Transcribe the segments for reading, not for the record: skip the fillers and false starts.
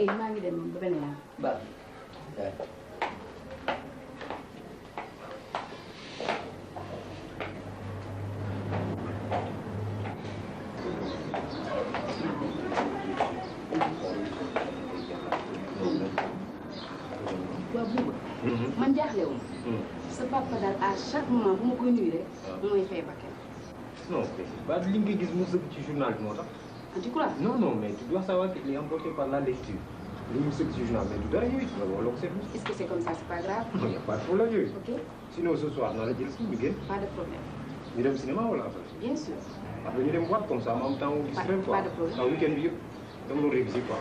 Guèye maa ngi dem ba beneen yoon. baax waaw buuba. man jaaxle wu ma. sa papa daal à chaque moment bu ma koy nuyu rek. mooy fay bakkan. non ba li nga gis mu sëgg ci journal bi moo tax. Tu crois? Non, non, mais tu dois savoir qu'il est emporté par la lecture. Lui, c'est du journal, mais tu dois y Est-ce que c'est comme ça? C'est pas grave? Non, il n'y a pas de problème. Ok. Sinon, ce soir, on a dit le week-end. Pas de problème. Nous allons au cinéma ou là? Bien sûr. Après, nous allons voir comme ça, en même temps, on distraive quoi. Pas de problème. Un week-end, donc nous révisons quoi.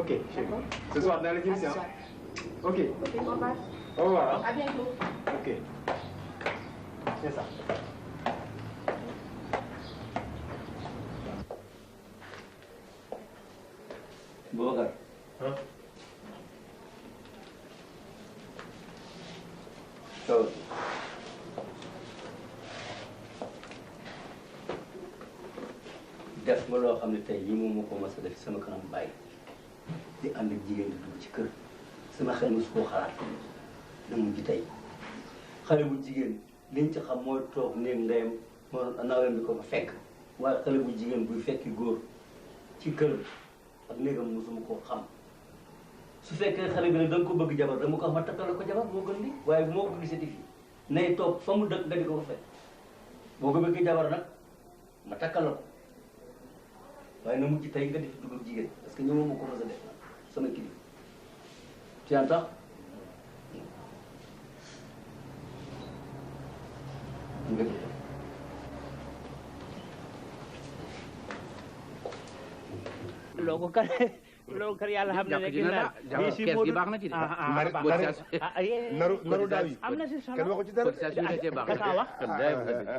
Ok, chérie. Ce soir, dans les émissions. Ok. Ok, au revoir. Au revoir. À bientôt. Ok. C'est ça. Boubacar. Taw. def nga loo xam ne tey yi moom moo ko mas a def sama kanam bàyyi di ànd ak jigéen di dugg ci kër sama xel mosu koo xalaat na mujj tey xale bu jigéen liñ ci xam mooy toog néeg ndeyam moo nawem bi ko fa fekk waaye xale bu jigéen buy fekki góor ci kër ak néegam mosuma koo xam su fekkee xale bi ne da nga ko bëgg jabar dama ko wax ma takkal ko jabar moo gën li waaye bu ma ko gisati fii nay toog fa mu dëkk nga di ko fa fekk boo ko bëgg jabar nag ma takkal la ko waaye na mujj tey nga def dugg jigéen parce que ñoom ma ko mos a def sama kilifa tu entends loolu kër yàlla xam ne ginnaaw bii si Modou baax na ci de. naru daaw yi am na si solo kenn waxu ci dara kaka wax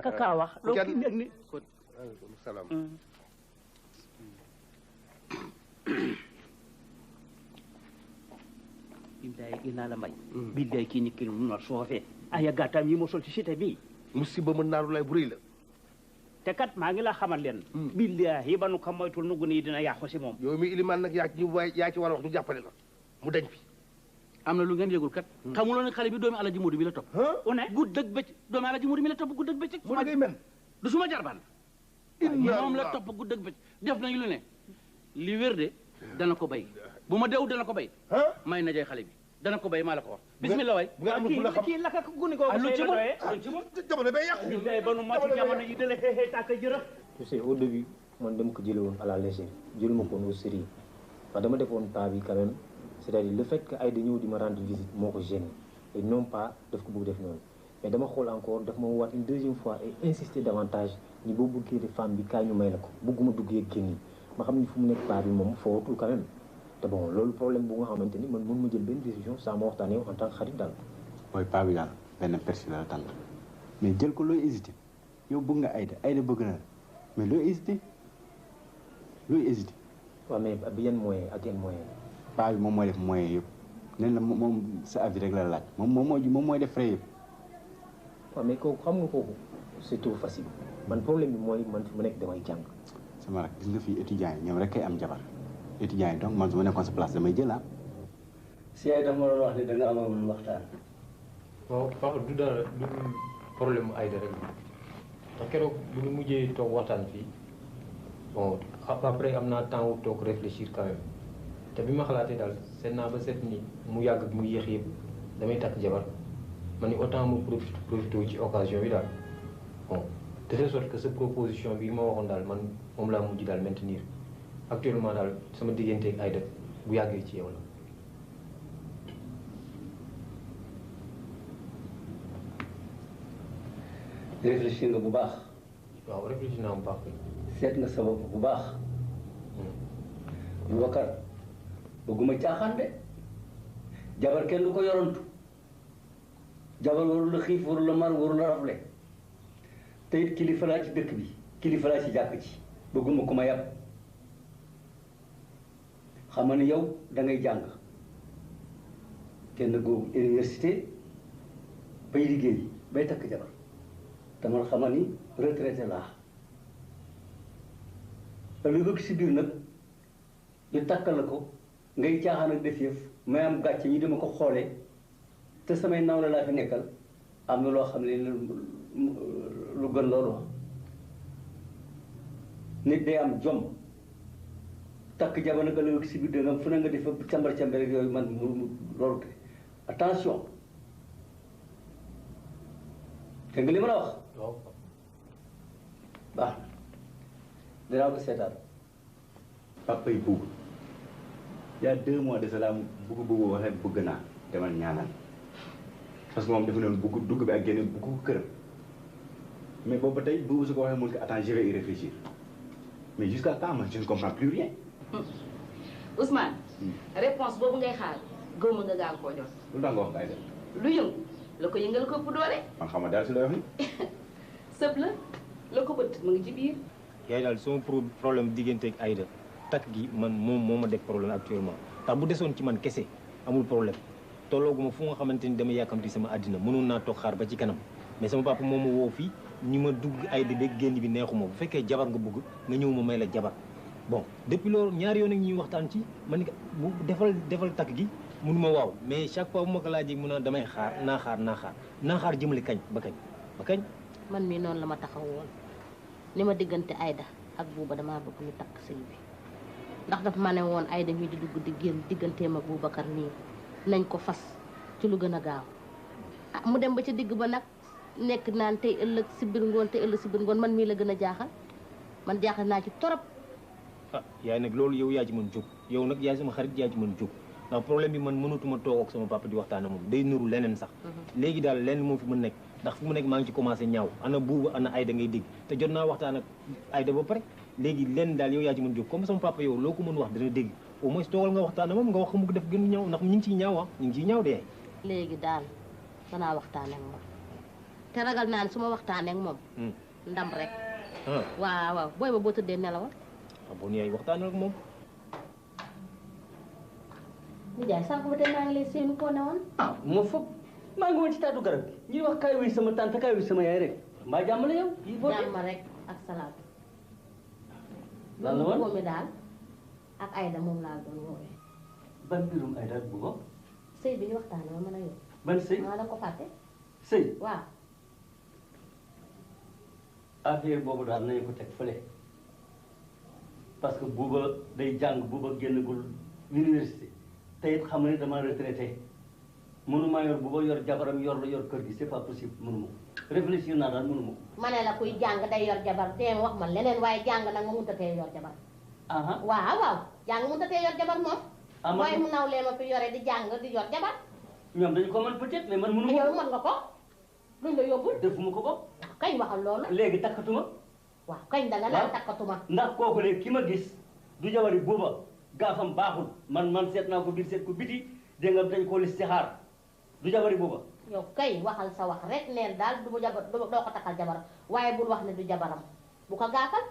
kaka wax loolu ki nekk ni salaam billaay ginnaaw la mbay billaay kii ni kii nu soofee aya gàttam yi mo sol ci cité bi musiba mën naaru lay bu rëy la te kat maa ngi la xamal leen billahi ba nu ko moytul nu gën yi dina yàqu si moom yow mi ilimaan nag yaa ci ñu waay yaa ci war a wax ñu jàppale la mu dañ fi am na lu ngeen yëgul kat xamuloo ne xale bi doomi Alaji Modou bi la topp une guddeeg bëccëg doomi Alaji Modou mi la topp guddeeg bëccëg mu ngay men du suma jarbaan moom la topp guddeeg bëccëg def nañu lu ne li wér de dana ko bay bu ma dew dana ko bay may na jay xale bi dana ko bay maa la ko wax bismillah waay bu nga amul fu la xam kii laka ko guni ko lu ci moom jamono bay yàqu billahi ba nu ma ci jamono yi dale xeexee tàkk jërëf tu sais au début man dama ko jële woon à la légère jëluma ko woon au sérieux parce que dama defoon pas bi quand même c'est-à-dire le fait que Aïda ñëw di ma rendre visite moo ko gêné et non pas daf ko bëgg def noonu mais dama xool encore daf ma waat une deuxième fois et insister davantage ni boo bëggee de femme bi kaay ñu may la ko bëgguma duggee génn yi ma xam ni fu mu nekk pas bi moom footul quand même te bon loolu problème bu nga xamante ni man mën ma jël benn décision sans ma waxtaanee en tant que xarit daal. mooy paa bi daal benn persil la tànn mais jël ko looy hésité yow bëgg nga Aïda bëgg na la mais looy hésité. waaw mais bi yan moyen ak yan moyen. paa bi moom mooy def moyen yëpp nee na moom sa avis rek la laaj moom mooy def frais yëpp. waaw mais kooku xam nga kooku c'est trop facile man problème bi mooy man fi mu nekk damay jàng. sama rak gis nga fii étudiants yi ñoom rek kay am jabar. étudiants yi donc man su ma nekkoon sa place damay jël ah. si ay dafa ma doon wax ne da nga amoon waxtaan. bon Pape du dara du problème mu Aïda rek ndax keroog bu ñu mujjee toog waxtaan fii bon après am naa temps wu toog réfléchir quand même te bi ma xalaatee daal seet naa ba seet ni mu yàgg ak mu yéex yëpp damay takk jabar ma ni autant mu profité ci occasion bi daal bon de telle sorte que sa proposition bi ma waxoon daal man moom laa mujj daal maintenir. actuellement daal sama digganteeg Aïda bu yàggee ci yow la. réfléchir nga bu baax. waaw réfléchir naa bu baax. seet nga sa bopp bu baax. Boubacar bëgguma caaxaan de jabar kenn du ko yorantu jabar warul la xiif warul la mar warul la rafle te it kilifa laa ci dëkk bi kilifa laa ci jàkk ci bëgguma ku ma yàpp. xam nga ne yow da ngay jàng kenn googu université bay liggéey bay takk jabar te man xam nga ni retraité laa ëllëg si biir nag ñu takkal la ko ngay caaxaan ak def yëf may am gàcce ñu dama ko xoolee te samay naw la laa fi nekkal am na loo xam ne lu gën loolu nit day am jom takk jabar nag ëllëg si biir dëngam fu ne nga defa càmbar càmbar ak yooyu man mu loolu attention dégg nga li ma la wax baax na dinaa ko seetaan papa yi bugg il y a 2 mois de cela bugg waxee bëgg naa demal ñaanal parce que moom dafa doon bugg dugg bi ak génne bugg këram mais boobu ba tey bugg su ko waxee mun ko attends je vais y réfléchir mais jusqu'à temps man je ne comprends plus rien. Ousmane. réponse boobu ngay xaar gëw ma nga gaaw koo jot. lu tax nga wax kay lu yëngu la ko yëngal ko ëpp doole. man xam nga dara si lay wax ni. sëb la ko bët mu ngi ci biir. yaay daal sama problème diggante ak Aïda takk gi man moom moo ma def problème actuellement ndax bu desoon ci man kese amul problème tollooguma fu nga xamante ni dama yàkkamti sama àddina mënoon naa toog xaar ba ci kanam mais sama papa moo ma woo fii ñi ma dugg Aïda beeg génn bi neexuma bu fekkee jabar nga bëgg nga ñëw ma may la jabar bon depuis loolu ñaari yoon ak ñuy waxtaan ci man bu defal takk gi mënu ma waaw mais chaque fois bu ma ko laajee mu naan damay xaar naa xaar jëmale kañ ba kañ. man mii noonu la ma taxaw woon ni ma diggante Aïda ak Bouba damaa bëgg ñu takk sëy bi ndax daf ma ne woon Aïda mii di dugg di génn digganteem ak Boubacar nii nañ ko fas ci lu gën a gaaw ah mu dem ba ca digg ba nag nekk naan tey ëllëg si biir ngoon man mii la gën a jaaxal man jaaxal naa ci torop. ah yaay nag loolu yow yaa ci mën jóg yow nag yaay sama xarit yaa ci mën jóg ndax problème bi man mënatuma toog ak sama papa di waxtaan ak moom day nuru leneen sax. léegi daal lenn moo fi mën nekk ndax fu mu nekk maa ngi ci commencé ñaaw ana Bouba ana Aïda ngay dégg te jot naa waxtaan ak Aïda ba pare léegi lenn daal yow yaa ci mën jóg comme sama papa yow loo ko mën wax dana dégg au moins toogal nga waxtaan ak moom nga wax ko mu def gën ñaaw ndax ñu ngi ciy ñaaw ñu ngi ciy ñaaw de. léegi daal danaa waxtaan ak moom te ragal naa ne su ma waxtaanee ak moom. ndam rek. waaw booy ba boo tëddee nelawal. bon yaay waxtaan ak moom. Ndiaye sànq ba tey maa ngi lay séenu koo ne woon. ma foog maa ngi woon ci taatu garab gi ñuy wax kaay wi sama tante kaay wi sama yaay rek mbaa jàmm la yow. jàmm rek ak salaam. lan la woon mi daal ak Aïda moom laa doon woowee. ban mbirum Aïda ak Bouba. sëy bi ñu waxtaanee ma mën a yow. ban sëy maa la ko fàtte. sëy waaw. affaire boobu daal nañu ko teg fële parce que Bouba day jàng Bouba génnagul université te it xam nga ne dama retraité mënuma yor Bouba yor jabaram yor kër gi c'est pas possible mënuma ko réfléchir naa daal mënuma ko. ma ne la kuy jàng day yor jabar te wax man leneen waaye jàng nag ma mënut a tee yor jabar. waaw jàng mënut a tee yor jabar moom. mooy mu naw lee ma fi yore di jàng di yor jabar. ñoom dañu ko mën peut-être mais man mënuma ko. yow mën nga ko luñ la yóbbul. defuma ko ko. kañ waxal loolu. léegi takkatuma. waaw kañ danga naan takkatuma. ndax kooku léegi ki ma gis du jabari Bouba gaafam baaxul man seet naa ko biir seet ko biti dégg nga dañ ko listixaar du jabari Bouba. yow kay waxal sa wax rek neen daal du jabar doo ko takkal jabaram waaye bul wax ne du jabaram bu ko gaafal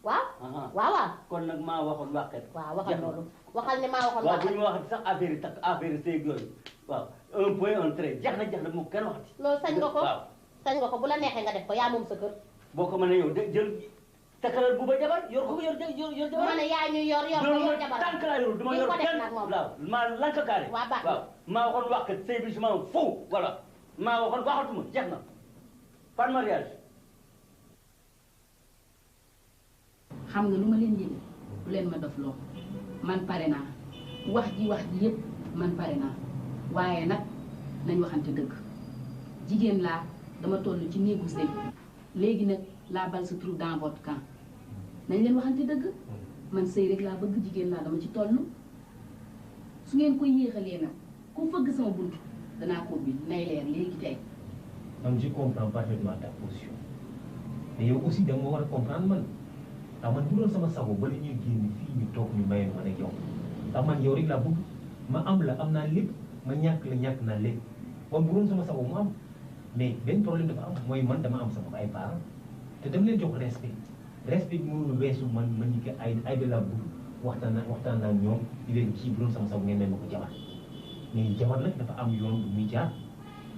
waaw. kon nag maa waxoon waxet. waaw waxal loolu waxal ne maa waxoon waxet. waaw bu ñu waxati sax affaire yi takk affaire yi sëy yooyu waaw un point un trait jeex na mu kenn waxati. loolu sañ nga ko sañ nga ko bu la neexee nga def ko yaa moom sa kër. boo ko mënee yow de jël takkalal Bouba jabar yor ko yor jabar. ma ne yaa ñu yor jabar tànk laa yor du ma yor kenn waaw maa lank kaare. waaw maa waxoon waxet sëy bi si ma fou voilà maa waxoon waxatuma jeex na par mariage. xam nga lu ma leen yëg lu leen ma dof loo man pare naa wax ji yëpp man pare naa waaye nag nañ waxante dëgg jigéen laa dama toll ci néegu sëy léegi nag la balle se trouve dans votre camp nañ leen waxante dëgg man sëy rek laa bëgg jigéen laa dama ci toll su ngeen ko yéexalee nag ku fëgg sama bunt danaa ko bi nay leer léegi tey. man je comprends parfaitement ta position mais yow aussi da nga war a comprendre man. ndax man bu doon sama sago ba la ñuy génn fii ñu toog ñu maye man ak yow ndax man yow rek laa bëgg ma am la am naa lépp ma ñàkk la ñàkk naa lépp kon bu doon sama sago mu am mais benn problème dafa am mooy man dama am sama ay parents te dama leen jox respect bi mënul weesu man ñi ko ay de la bëgg waxtaan naa ñoom di leen kii bu doon sama sago ngeen may ma ko jabar mais jabar nag dafa am yoon bu muy jaar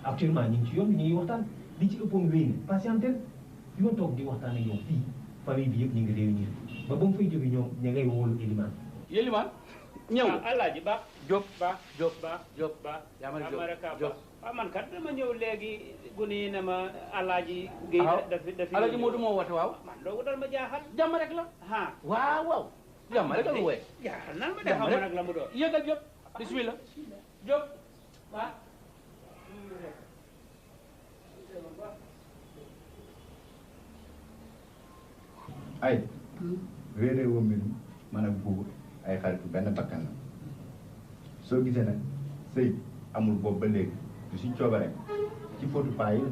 actuellement ñu ngi ci yoon bi ñu ngi waxtaan li ci ëppoon wéy na patientel fi ma toog di waxtaan ak yow fii famille bi yëpp ñu ngi réunir ba mu fay jóge ñoom ña ngay wóolu Elimane. Elimane ñëw alaaji ba Diop ba Diop ba Diop ba yaa ma ne ama rek Diop waaw man kat dama ñëw léegi gune yi ne ma alaaji Guèye dafi alaaji Modou moo woote waaw man doogu dal ma jaaxal jàmm rek la ah waaw waaw jàmm rek la mu wooye jaaxal nan ma de xaw ma nag la mu doon yëgal Diop bismillah Diop waaw ay réeré woo mbir mi man ak buubu ay xaritu benn bakkan la soo gisee nag sëy amul boobu ba léegi du si coobare ci fóotu paa yi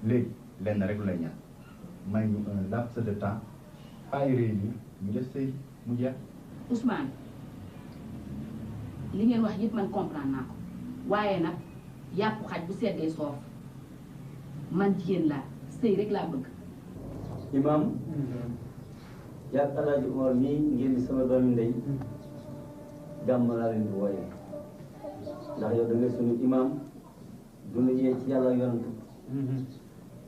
léegi lenn rek lay ñaan may ñu un laps de temps paa yi réunir ñu def sëy mu jeex. Ousmane li ngeen wax yëpp man comprendre naa ko waaye nag yàpp xaj bu seddee soof man jigéen laa sëy rek laa bëgg. Imaam yaag Alaaji Umar mii ngeen di sama doomi ndey gàmm laa leen di wooyee ndax yow da ngay sunu imaam du nu yee ci yàlla yonent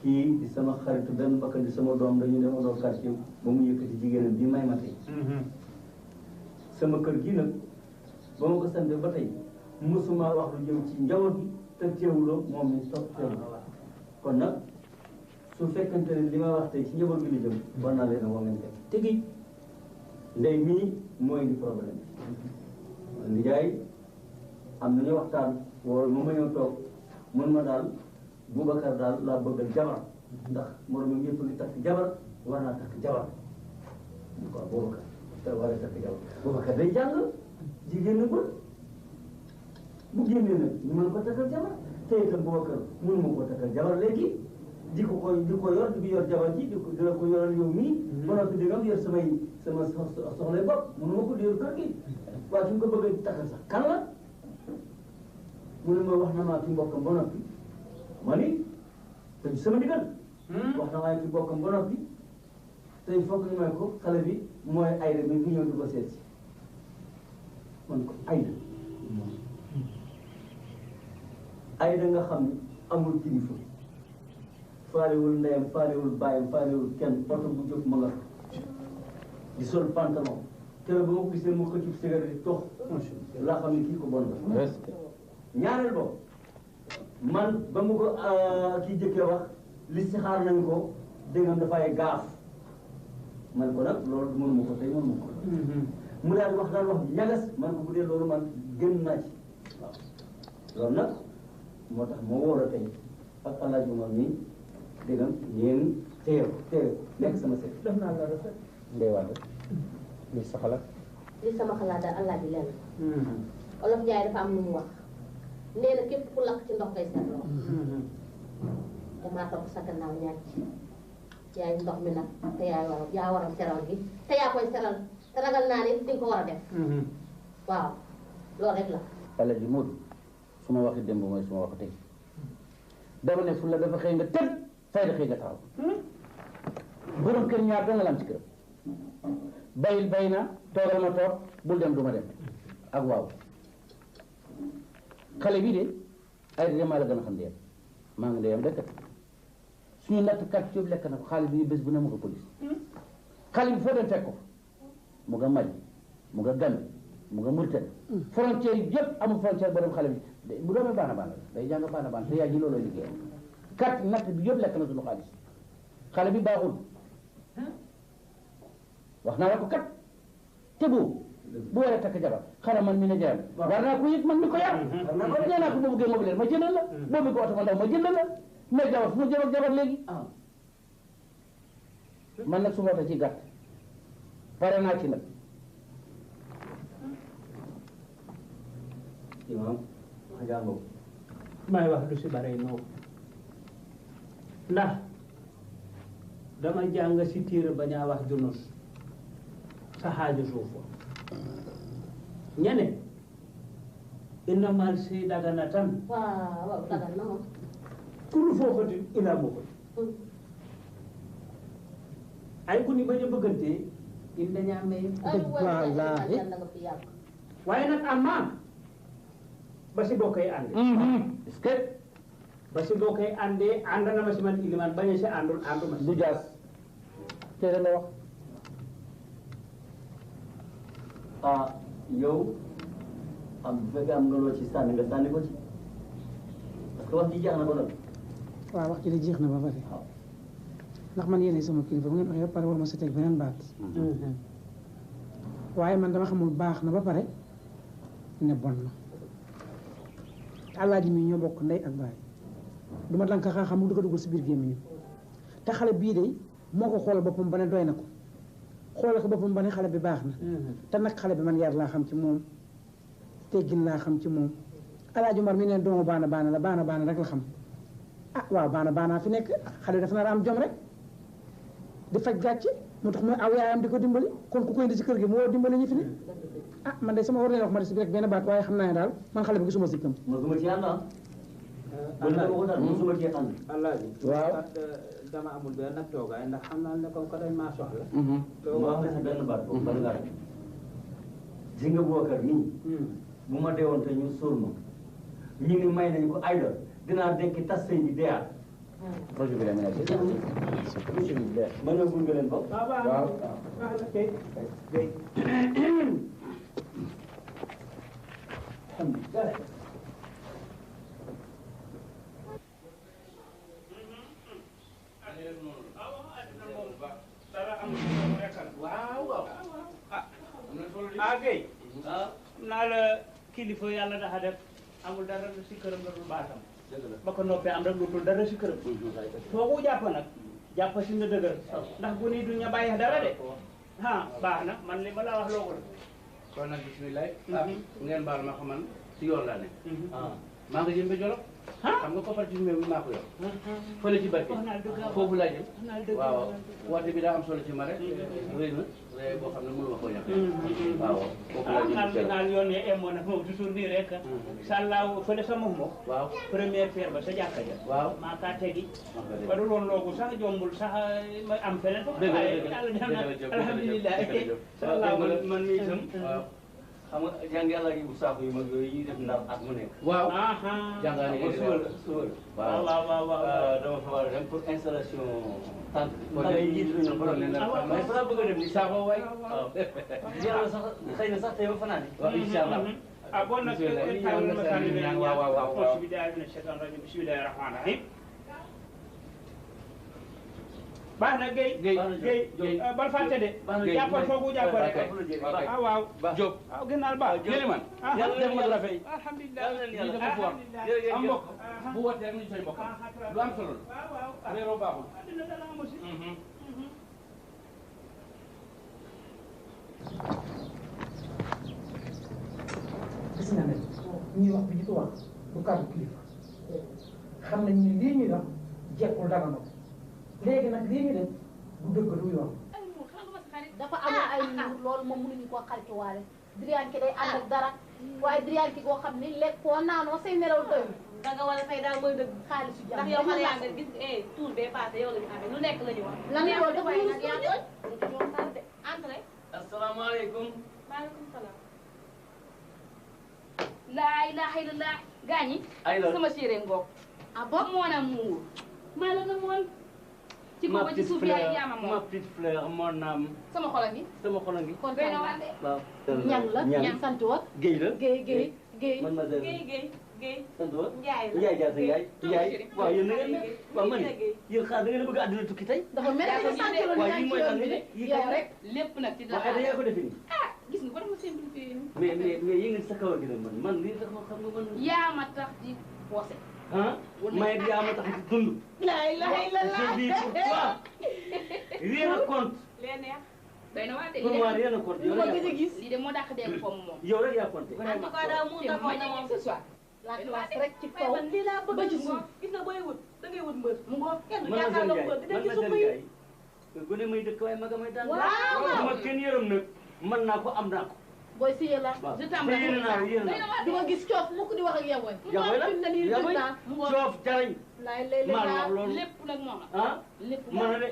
kii di sama xaritu benn bakkan di sama doom dañu dem andoo quartier ba mu yëkkati jigéenam bi may ma tey sama kër gi nag ba ma ko sante ba tey mosuma wax lu jëm ci njaboot gi te teewuloo moom mi topp teewul kon nag su fekkente ne li ma wax tey ci njaboot gi la jëm war naa leen a woo ngeen def tegi ndey mii mooy di problème bi ndijaay am nañu waxtaan woo ma ma ñëw toog mun ma daal Boubacar daal laa bëggal jabar ndax moroom yëpp ngi takk jabar war naa takk jabar quoi Boubacar te war a takk jabar Boubacar day jàng jigéen na bul bu génnee nag ñu mën ko takkal jabar te itam Boubacar mënu ma ko takkal jabar léegi di ko yor di yor jabar ji dina ko yoral yow mii ba noppi di nga yor sama soxlay bopp mënu ma ko di yor kër gi waaye su ñu ko bëggee takkal sax kan la mu ne ma wax na maa ci mbokkam ba noppi ma ni te sama digal wax na maa ci mbokkam ba noppi tey foog ñu may ko xale bi mooy Ayda bi ñëw di ko seet si man ko Ayda nga xam ne amul kilifa faalewul ndeyam faalewul bàyyam faalewul kenn oto bu jóg ma nga di sol pantalon keroog ba ma ko gisee mu xëcc cigarette di tox laa xam ne kii ko bon la ñaareel boobu man ba mu ko kii jëkkee wax li si xaar nañ ko dégg nga dafay gaaf man ko nag loolu mënuma ko tey mënuma ko mu daal wax ñagas man ko bu dee loolu man gën naa ci waaw loolu nag moo tax moo wóor a tey ak Alaaji Umar nii dégg nga yéen teew nekk sama seet def naa la rafet Ndeye Wade li sa xalaat. li sama xalaat daal allah bi lenn Olof Njaay dafa am lu mu wax nee na képp ku lakk ci ndox ngay seetloo damaa topp sa gannaaw ñàcc yaay ndox mi nag te yaa waral seral gi te yaa koy seral te ragal naa ne di nga ko war a def waaw loolu rek la Alaaji Modou su ma waxi démb mooy su ma wax tey dama ne fu la dafa xëy nga tëdd fayda xëy nga taxaw borom kër ñaar doo nga lam ci kër bayil bay na toogal ma toog bul dem du ma dem ak waaw xale bii de ay de maa la gën a xam ndeyam maa ngi ndeyam dëkk suñu natt kat yëpp lekk na ko xaalis bi bés bu ne mu ko police xale bi foo dem fekk ko mu nga Mali mu nga Gambie mu nga Mauritanie frontière yi yëpp amul frontière borom xale bi bu doomee baana baana day jàng baana baana te yaay ji looloo liggéey kat natt bi yëpp lekk na suñu xaalis xale bi baaxul wax naa la ko kat te bu waree takk jabar xanaa man mi ne jaram war naa ko yëg man mi ko yar nee naa ko boo bëggee mobileer ma jëndal la boo bëggee oto ma ndaw ma jëndal la mais jabar fu ma jëm ak jabar léegi man nag su ma ci gàtt pare naa ci nag imaam xajaango may wax du si bare noo ndax dama jàng si tiir ba ñaa wax junus sa xaaju suufo ñene inna mal si dagana tan waaw dagan na moom kulu foofati ila mo ko ay ku ni bañ a bëggante in dañaa may wallaahi nga fi yàgg waaye nag amma ba si bokkay ànd est-ce que ba si bokkay àndee ànd na ma si man iliman bañ a si àndul ànduma si du jaas tere la wax yow am bu fekkee am nga loo ci sànni nga sànni ko ci parce que wax ji jeex na ba noppi. waaw wax ji de jeex na ba pare ndax man yéene sama kilifa bu ngeen waxee ba pare war ma sa teg beneen baat waaye man dama xamul baax na ba pare ne bon na Alaaji mi ñoo bokk ndey ak baay du ma danka xaa xam mu du ko dugal si biir gémmiñu te xale bii de moo ko xoolal boppam ba ne doy na ko xoolal ko boppam ba ne xale bi baax na te nag xale bi man yar laa xam ci moom teggin laa xam ci moom Alaaji Umar mi neen doomu baana baana la baana baana rek la xam ah waaw baana baana fi nekk xale dafa nar a am jom rek di faj gàcce moo tax mooy aw yaayam di ko dimbali kon ku koy indi ci kër gi moo dimbali ñu fi ne ah man de sama war leen wax ma de si rek benn baat waaye xam naa ne daal man xale bi gisuma sikkam mosuma ci ànd ah. mosuma ci ànd. Alaaji. waaw. dama amul benn toogaay ndax xam naa ne comme que dañ maa soxla. ma wax la sa benn baat boobu ban nga rek. ji nga Boubacar nii. bu ma deewoon te ñu suul ma. ñu ni may nañu ko ayda dinaa dekki tas sëy bi deeyaat. projet bi la mel ne ma ñëw gunge leen ko. waaw. waaw ah Guèye naa la kilifa yàlla dafa def amul dara lu si këram la dul baatam ba ko noppee am rek lu dul dara si këram foo ko jàpp nag jàpp si nga dëgër ndax bu nii du ña bàyyi dara de ah baax na man li ma la wax loogu la kon nag bisimilah. ngeen baal ma ko man si yoon laa ne. maa ngi jëm ba Jolof. xam nga coopérative bi maa ko yor. fële ci barke foofu laa jëm. waaw woote bi daa am solo ci ma rek. rëy na rëy boo xam ne mënu ma koo ñàkk. waaw foofu laa jëm naan yoon yi emoon na moom toujours nii rek. sàllaaw fële sa moom moom. waaw première pierre ba sa jàkka ja. waaw maa kaa tegi. ba du woon loogu sax jombul sax ma am feneen. dëgg la dëgg la alhamdulilah. sàllaaw man mii itam. waaw xam nga jàng yàlla yi bu saako yu mag yooyu yi def ndar at mu nekk. waaw jàngaane ko suba la waaw dama fa war a dem pour installation tente. ndax yi jiitu nañu borom ne nag mais fa bëgg a dem ni saako waay. waaw yàlla sax xëy na sax tey ba fanaan waaw incha allah. ah bon nag waaw bismillahi rahmaani rahim. baax na Guèye bal fàtte de jàppal foofu jàppal rek ah waaw Diop waaw gënal baax jëli man yàlla def ma rafet alhamdulilah lii dafa foor am mbokk bu wootee rek ñu soy mbokk lu am solo la réeroo baaxul gis nga ne ñuy wax bi ñu ko wax du kàddu kilifa xam nañ ni lii ñuy wax jekkul dara na léegi nag lii ñu def du dëgg du yoon. dafa amul ay nuur loolu moom mënuñu koo xarituwaale Drianke day ànd ak dara waaye Drianke goo xam ni lekkoo naanoo say nelaw doy danga war a fay daal mooy dëgg xaalisu jàmm ndax yow xale yaa nga gis tour bee passé yow la ñu amee lu nekk la ñu wax lan loolu dafa ñu nag yaa doy entré asalaamaaleykum maaleykum salaam laa ilaha illallah gaañi sama séeréer ngoog ah bon moo na muur maa la na moon ci kaw ba ci suuf yaay yaama moom ma petite fleur mon âme sama xol a ngi sama xol a ngi kon doy na waar de waaw ñan la ñan sant wa Guèye la Guèye man ma Guèye sant wa Njaay Njaay jaar sa Njaay waaw yéen na ngeen ne waaw man yéen xaar da ngeen a bëgg àdduna tukki tey dafa mel ni sant la waaw yi mooy xam ne yow rek lépp nag ci waaw yaa ko defe nii ah gis nga ko dama simplifié mais yéen sa kawar gi nag man lii tax ma xam nga man yaa ma tax di poosé ah may yaa ma tax di dund la ilaha illallah je vis pour toi rien ne compte lee neex doy na waa de pour moi rien ne compte yow rek yaa lii de moo dàq dégg foofu moom yow rek yaa compté en tout cas daal mu taxaw na moom ce soir la classe rek ci kaw man lii laa bëgg ba ci suuf gis nga booy wut da ngay wut mbër mu ngoo kenn du man ma jàkkaarloo seen mbër di dem ci jaay suuf yi gone may dëkk waaye maga may daan waaw ma kenn yërëm nag mën naa ko am naa ko booy si la je t'embrasse yéen naa yéen naa du ma gis coof mukk di wax ak yow yaboy la yaboy coof jarañ laay lay maa la wax loolu lépp nag moom ah lépp mën na de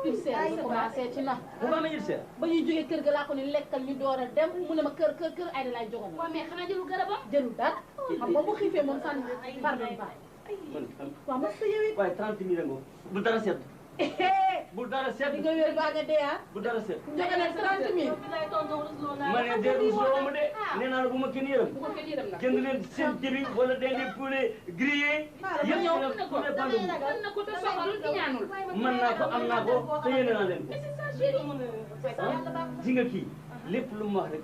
ulcère bi commencé ci na bu ma amee ulcère ba ñuy jógee kër ga laa ko ni lekkal ñu door a dem mu ne ma kër ay da laay joxoon waaw mais xanaa jëlul garabam jëlul dara xam nga bu xiifee moom sànni pardon ba man waaw ma sa yow it waaye 30 000 ngo bu dara sedd bu dara seet. di nga wér baa nga dee ah. bu dara seet. joxe na 30 000. ma ne de rusloo ma de nee naa la bu ma kenn yërëm. jënd leen seen jëbi wala da ngeen poulet grillé. yëpp na poulet pandu. mën naa ko am naa ko te yéene naa leen ko. ji nga kii lépp lu mu wax rek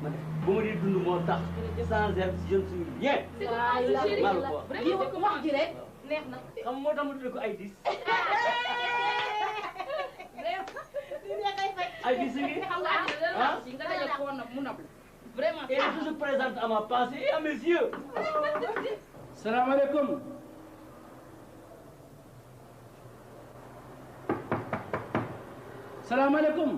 ma def bu ma di dund moo tax sans elle je ne suis rien. maa la ko wax. wax ji rek neex na. xam moo tax ma tuddee ko ay dis. ay dis ngi vraiment. et tout se présente à ma pensée et à mes yeux. salaamaaleykum. salaamaaleykum.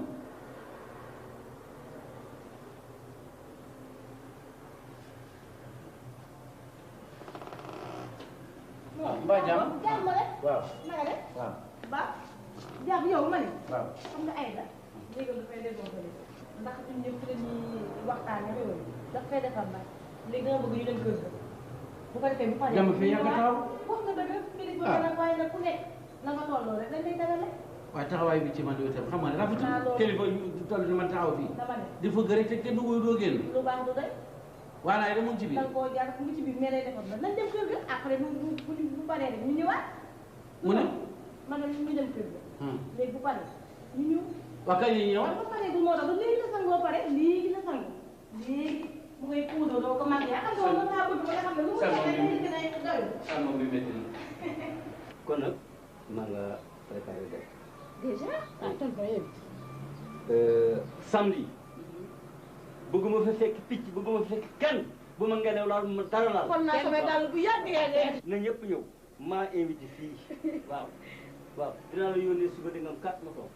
waaw mbaa jàmm. jàmm rek. waaw. naka de. waaw. ba jàmm yow ma ne. waaw. xam nga Aïda. léegi dafay déggoo ko ndax ñun ñëpp ci la ñuy waxtaanee yooyu daf fay defar nag léegi dama bëgg ñu dem kër ga bu ko defee bu paree. jàmm fi yàgg taw. wax nga dëgg kilifa bi nag waaye nag ku nekk la nga tolloo rek dañ lay dagale. waaye taxawaay bi ci man yow tam xam nga ne naa rafetul loolu. kilifa yu toll ni man taxaw fii dama ne di fëgg rek te kenn du doo génn lu baax du doy. waa naay da mu ngi ci biir da nga koo jaar mu ngi ci biir mais lay defar nag nañ dem kër ga après bu paree rek ñu ñëwaat. mu ne man nag ñu dem kër ga. léegi bu paree ñu ñëw. waa kañ yi ñëw waaw ba pare bu moo tax ba léegi la sangoo pare léegi la sangoo léegi mu koy puudar doo ko màggee xam nga mën naa bëgg ba nga xam ne lu mu nekk day doy. moom bi métti na kon nag maa nga préparé def. déjà ah tonton yow. samedi bëgguma fa fekk picc bëgguma fa fekk kenn bu ma ngelaw laal bu ma dara laal. kon naa sama dàll bu yàgg na ñëpp ñëw maa invité fii waaw waaw dinaa la yónnee suba di nga am 4 moto.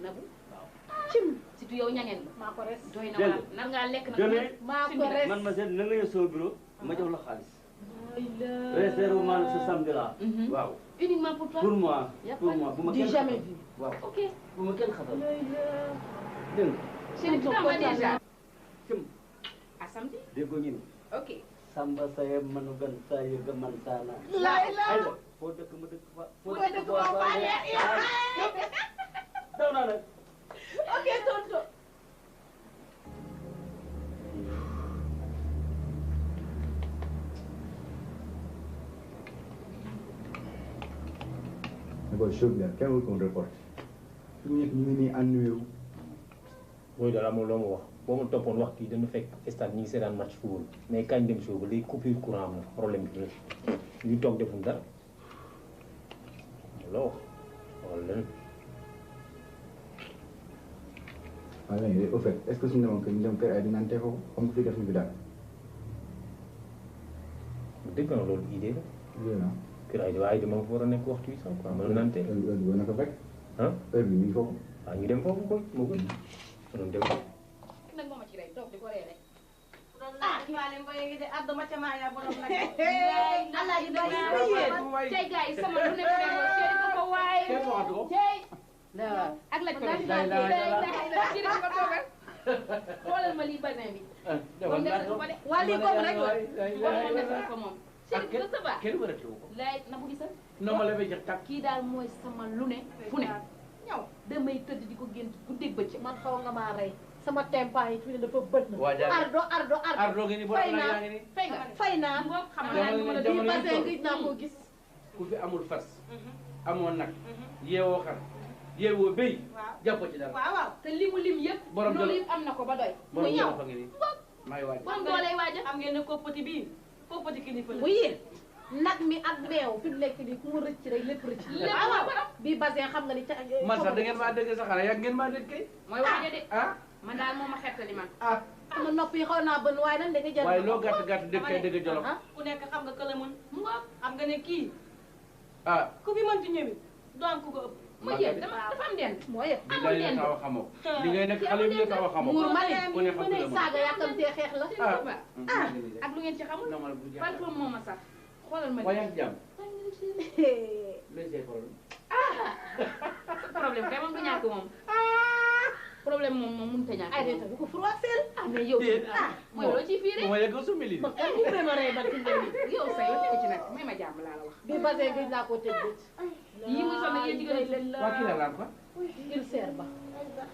Nabu waaw. cim surtout yow ñangeen la. maa ko res. doy na dégg waar nar ngaa lekk nag. demee maa ko res. man ma seet na nga ñëw sama bureau ma jox la xaalis. réservement ce samedi là. waaw. uniquement pour toi. pour moi pour moi bu ma kenn jamais vu. waaw ok. bu ma kenn xatal. dégg nga. chérie tu t'en vas déjà. cim à samedi. déggoo ñu ok. Samba Saye manu gan saa yëga man saana. Layla. foo dëkk ma dëkk fa. foo dëkk ma faale. daw naa nag. ok tonton. ne ko show bi daal kenn warul ko reporté fi mu nekk ñu ngi nii ennuyé wu. mooy daal amul loo ma wax boo ma toppoon wax kii dana fekk stade ñu ngi seetaan match football mais kañ dem show ba léegi coupure courant am na problème bi ñu toog defuñ dara loo wax wala leneen. waaw léegi au fait est-ce que suñu demoon kër ñu dem kër ay dinaan tee foofu comme que fi def ñu fi daal. dëgg na loolu idée la. idée la kër ay waaye dama fa war a nekk waxtu yi sax quoi mën naan tee. heure bi na ko fekk. ah heure bi mi ngi foofu. waaw ñu dem foofu koy moo gën ma doon dem. nag moo ma ci rey toog di ko ree rek. ah kii waa leen ba yéegi de àdduma ca maa yaa borom nag. allah di doy tey gars yi sama lu nekk ne ko chéri ko ko waay. tey. ak laaj ko chéri ko toogal. xoolal ma lii basin bi. moom def ko de. waa lii boobu rek la. moom def ko moom. chéri ko ça va. kenn wërati wu ko. laay na bu gisal. non ma la fay jox tàkk. kii daal mooy sama lu ne fu ne. ñaw damay tëdd di ko gént guddeeg bëccëg. man xaw nga maa rey. sama tempa yi tuuti dafa bët na. waa jaajëf ardo ngi ni fay naa fay naa. bii bassin gis naa koo gis. ku fi amul fas. amoon nag. yeewoo xar. yeewoo béy. jàppoo ci dara. waaw te limu lim yëpp. borom loolu yëpp am na ko ba doy. borom mu ñaw fa ngi nii maa ngi waaj. bon dooley waaja. am ngeen ne koppati bii koppati kilifa la. bu yéen nag mi ak meew fi mu nekk nii ku mu rëcc rek lépp rëcc. waaw bii bassin xam nga ni ca. man sax da ngeen maa dégg sa xale yàgg ngeen maa dégg kay. mooy waaja de. ah man daal moo ma xettali man. ah. sama nopp yi xaw naa bën waaye nag da nga jël. waaye loo gàtt gàtt dégg kay dégg jolof. ku nekk xam nga kële mën mu nga xam nga ne kii ah ku fi mënti ñëwi doo am ku ko ëpp. mu yéen dafa am den. moo yëpp li ngay nekk xaw a xamoo. li ngay nekk xale bi nekk xaw a xamoo. muur ma ku ne xam ne saaga yàkkamtee xeex la. ah ak lu ngeen ci xamul. parfois moo ma sax xoolal ma. waaye ak jàmm. luy say problème. problème kay moom du ñàkk moom. problème moom mënut a ñàkk. ay de bu ko froissel. ah mais yow mooy loo ciy fiire. mooy yegg su mili. man kan mu préparé ba ci yow sa yow nekk ci nag may ma jàmm laa la wax. bi basé gëj naa ko tëj bët. yii muy sonn yéen jigéen waa kii la laal quoi. ulcère ba.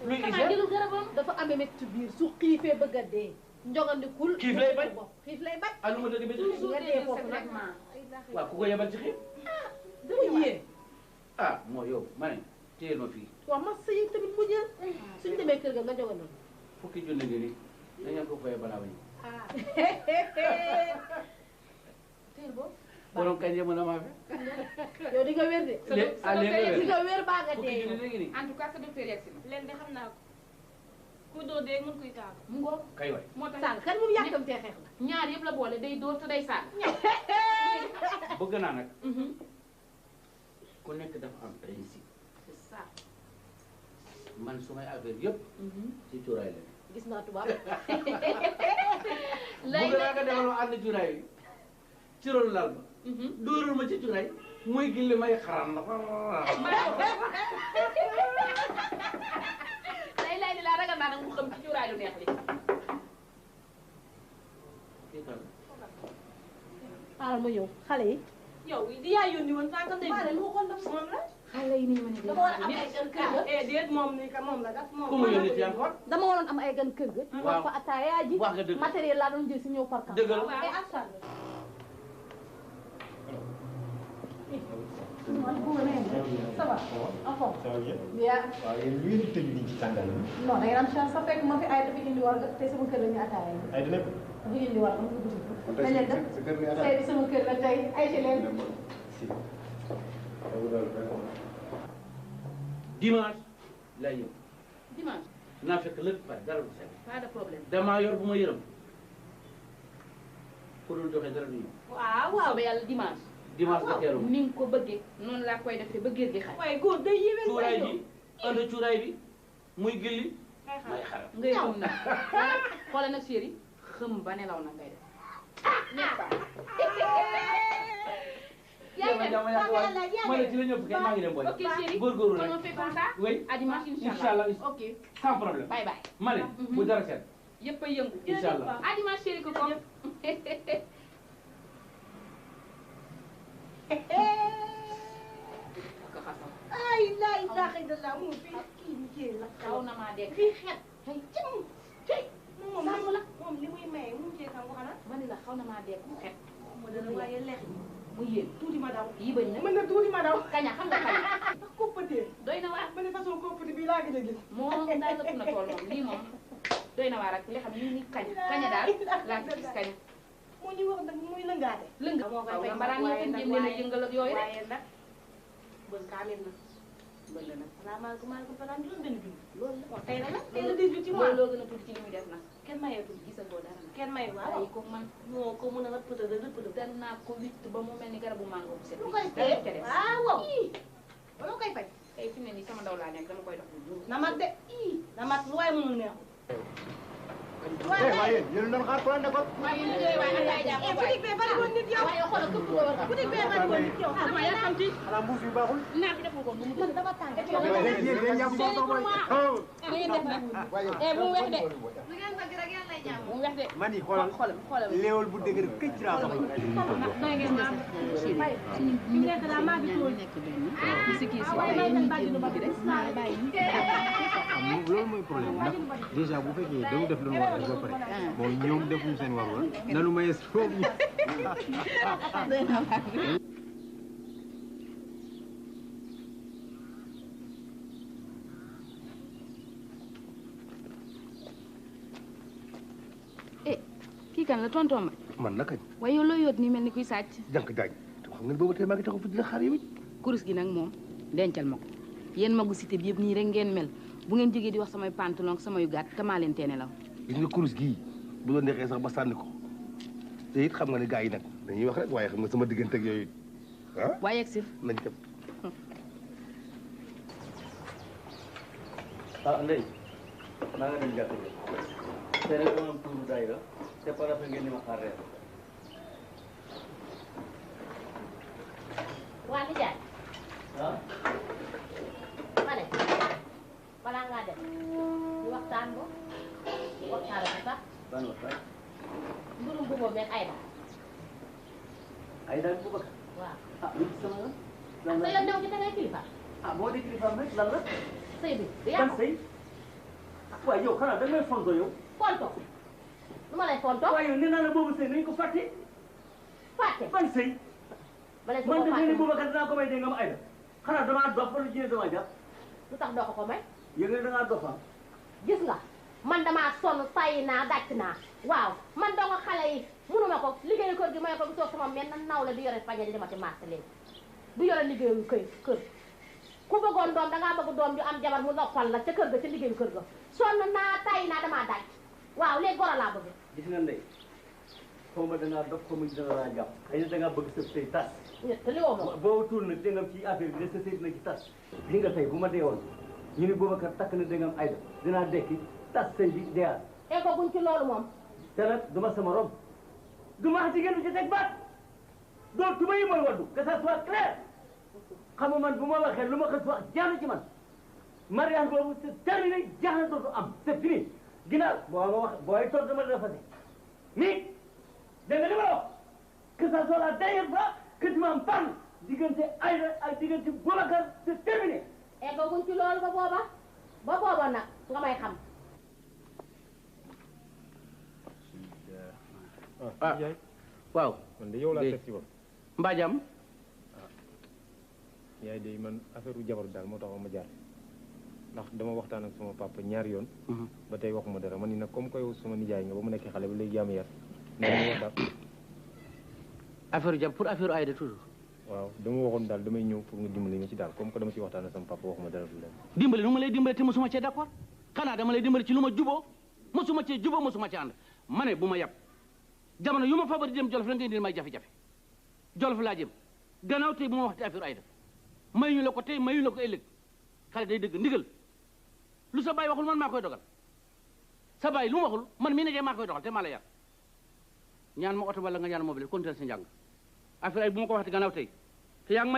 luy xanaa jëlul garabam dafa amee métti biir su xiifee bëgg a dee. njogandikul xiif lay bañ xiif lay bañ. ah lu ma dëgg ba ci xiif. nga dee foofu nag. waaw ku ko yebal ci xiif. dama yéen. ah moo yow ma ne téyel ma fii. waaw ma sëy tamit mu jël. suñ demee kër ga nga jogandoo. fukki junni ngi nii dañu ko fayee balaa bañ. teel boobu. borom kañ yema na maa fi. yow di nga wér de. di nga wér baa nga dee yow. en tout cas sa docteur yegg si na. leen de xam naa ko ku doo dee mën kuy taagu. mu ngoog kay waay. moo tax sànq kan moom yàkkamtee xeex la. ñaar yëpp la boole day dóor te day sànq. bëgg naa nag. ku nekk dafa am principe. c'est ça. man sumay affaire yëpp. ci cuuraay la. gis naa tubaab. bëgg naa nga defal ma ànd cuuraay bi ci rolu lal ba. dóoral ma ci cuuraay muy gilli may xaram na. lay di laa ragal naa nag mu xam ci cuuraay lu neex li. xaaral ma ñëw xale yi. yow di yaa yónni woon sànq ndey bi moom la. xale yi nii ma ne dama war a am ay gan kër ga. déet moom ni ka moom la kat moom. ku mu yónni ci encore. dama waroon am ay gan kër ga. ñu wax fa ataaya ji. wax nga dëgg matériel laa doon jël si ñëw par camp. dëgg la ça va. en forme. ça va bien. bien. waaw yéen lu ngeen di tëj nii ci tàngal bi. non da ngeen am chance sa fekk ma fi ay dafa indi war te sama kër la ñu ataaya. ay dina ko. dafa indi war dama ko bëgg. tey nañ leen dem sa kër nga tey sama kër la tey ay ci leen. dimanche lay ñëw. dimanche. naa fekk lépp pare dara du set. pas de problème. damaa yor bu ma yërëm. ku dul joxe dara du ñëw. waaw waaw ba yàlla dimanche. dimanche da teeru. ni nga ko bëggee noonu laa koy defee ba géej gi xaj. waaye góor day yéwén. cuuraay bi ànd cuuraay bi muy gilli may xaram. nga yëngu nag xoolal nag chéri xëm ba nelaw na ngay def. n'est-ce pas. ma ne ci la ñëpp kay maa ngi dem boole. ok chéri góorgóorlu rek. on fait comme ça. oui à dimanche inchallah ok sans problème. bye bye. ma ne bu dara set. yëpp a yëngu. inchallah à dimanche chéri ko comme. ay la ilaha illallah mu fi kii ni kii la. xaw na maa dégg. fii xet. ay cim cey. moom li muy maye mu cee xam xanaa. ma ne la xaw na maa dégg xet. mu dana waaye lex mu yéen tuuti ma daw. yi bañ na mën na tuuti ma daw. kaña xam nga kaña. ndax koppatee. doy na waar. ma ne façon koppati bii laa gën a gis. moom daal ëpp na tool moom lii moom doy na waar ak li xam ni kaña daal laa ci gis kaña. moo ñu wax nag muy lëngaate. lënga moo koy fay mbaraan ñoo ko jéem leen a yëngal ak yooyu rek. waaye nag bën kaamil na. bëgg na nag. xanaa maa ko fanaan juróom benn junni. loolu la tey la nag tey la 18 ci mois. loolu loo gën a tuuti ci li muy def nag. kenn mayeetul. gisagoo dara nag. kenn maye waaw waaye ko man moo ko mën a rëppëtal rëppëtal. dem naa ko witt ba mu mel ni garabu mango bu set. lu koy dara fay ca des. waaw wala koy fay. tey fi mu ne nii sama ndaw laa nekk dama koy dox bu na mat de na mat lu waay mënul neexul. waaye yéen doon xaar ko ne ko. waaye yéen liggéey waaye ak ay jàpp boutique bee bari woon nit yow. waaye xoolal këpp ko war boutique bee bari woon nit yow. dama yàkkamti. xanaa mbuus bi baaxul. naa fi deful ko nu mu man dama tàng. léegi yéen ñàkk boo ko mooy. da ngeen def nag. bu mu wex de. lu ngeen bëgg rek yàlla lay jàmm. bu mu wex de. man yi xoolal léewal bu dëgër këcc laa soxla. nooy ngeen def chéri suñu fi mu nekk daal maa ngi tool. nekk benn ci si kii si waaye dañuy jéem bëgg rek naa la bàyyi loolu mooy problème ndax déjà bu fekkee dañu def lu ñu war a def ba pare bon ñoom defuñu seen war war nanu maye foofu ñu. kii kan la tonton ma man la kañ. waaye yow loo yoot nii mel ni kuy sàcc jànk jaañ te xam nga boobu tey maa ngi taxaw fi dina xaar yow it. kurus gi nag moom dencal ma ko yéen magu cité bi yëpp nii rek ngeen mel bu ngeen jógee di wax samay pantalon ak samay gàtt te maa leen teene law gis nga kurus gii bu doon neexee sax ba sànni ko te it xam nga ne gars yi nag dañuy wax rek waaye xam nga sama diggante ak yooyu ah. waaye egg si nañ dem. ah Ndeye maa nga dem jàkk te rek dama am tuuru daayira te par rapport ngeen ni ma xaar reer. waa nijaay ah. ma ne balaa ngaa dem ñu ban waxtaan. mbirum bu boobu ak Aïda. Aïda ak Boubacar. waaw. ah lu ci sama yoon. sa yoon new ci da ngay kilifa. ah boo di kilifaam rek lan la. sëy bi du kan yàqu. sëy. waaye yow xanaa da ngay fonto yow. fonto lu ma lay fonto. waaye yow nee naa la boobu sëy nañ ko fàtte. fàtte ban sëy. ba léegi man de fàtte ni Boubacar dinaa ko may dégg nga ma Aïda. xanaa damaa dox ba lu jiyee damaa jàpp. lu tax doo ko may. yéen nga dangaa dox ah. gis nga man damaa sonn tay naa dàcc naa waaw man doo nga xale yi munuma ko liggéeyu kër gi may ko gisoo sama mel na naw la di yore pañe di demati marché léegi du yore liggéeyu kër ku bëggoon doom dangaa bëgg doom ju am jabar mu noppal la ca kër ga ca liggéeyu kër ga sonn naa tay naa damaa dàcc waaw léegi goro laa bëgg. gis nga ndey xaw ma dangaa dox xaw ma dana laa jàpp xëy na dangaa bëgg sa sëy tas. te li woo moom boo tuul nag dégg nga ci affaire bi de sa sëy dina ci tas. li nga tey bu ma dee woon ñu ni Boubacar takk na dégg nga Aïda dinaa dekki tas sëy bi deewaat. eggaguñ ci loolu moom. te nag du ma sama rom du ma wax jigéen du ci teg baat doo tuba yi mooy waddu que ça soit clair xam nga man bu ma waxee lu ma xës wax jaanu ci man mariage boobu c'est terminé jaaxle dootu am c'est fini ginnaaw boo ma wax booy toog dama dina fase mais dégg nga li ma wax que ça soit la dernière fois que tu m'en parles diggante Aïda ak diggante Boubacar c'est terminé. eggaguñ ci loolu ba booba nag nga may xam. ah waaw. man de yow laa seet si woon. mbaa jàmm. yaay de man affaire u jabar daal moo tax ma jaar ndax dama waxtaan ak sama papa ñaari yoon. ba tey waxuma dara man ni nag comme que yow sama nijaay nga ba mu nekkee xale ba léegi yaa ma yar. affaire jàmm pour affaire Aïda toujours. waaw dama waxoon daal damay ñëw pour nga dimbali ma ci daal comme que dama ci waxtaan ak sama papa waxuma dara du leen. dimbali nu ma lay dimbali te mosuma cee d'accord xanaa dama lay dimbali ci lu ma juboo mosuma cee juboo mosuma cee ànd ma ne bu ma yab jamono yu ma fa bari dem Jolof la nga indil may jafe-jafe Jolof laa jëm gannaaw tey bu ma wax ci affaire Aïda mayuñu la ko tey mayuñu la ko ëllëg xale day dëgg ndigal lu sa baay waxul man maa koy dogal sa baay lu mu waxul man mii ne maa koy dogal te maa la yar ñaan ma oto wala nga ñaan mobile continuer sa njàng affaire Aïda bu ma ko waxati gannaaw tey te yaa ngi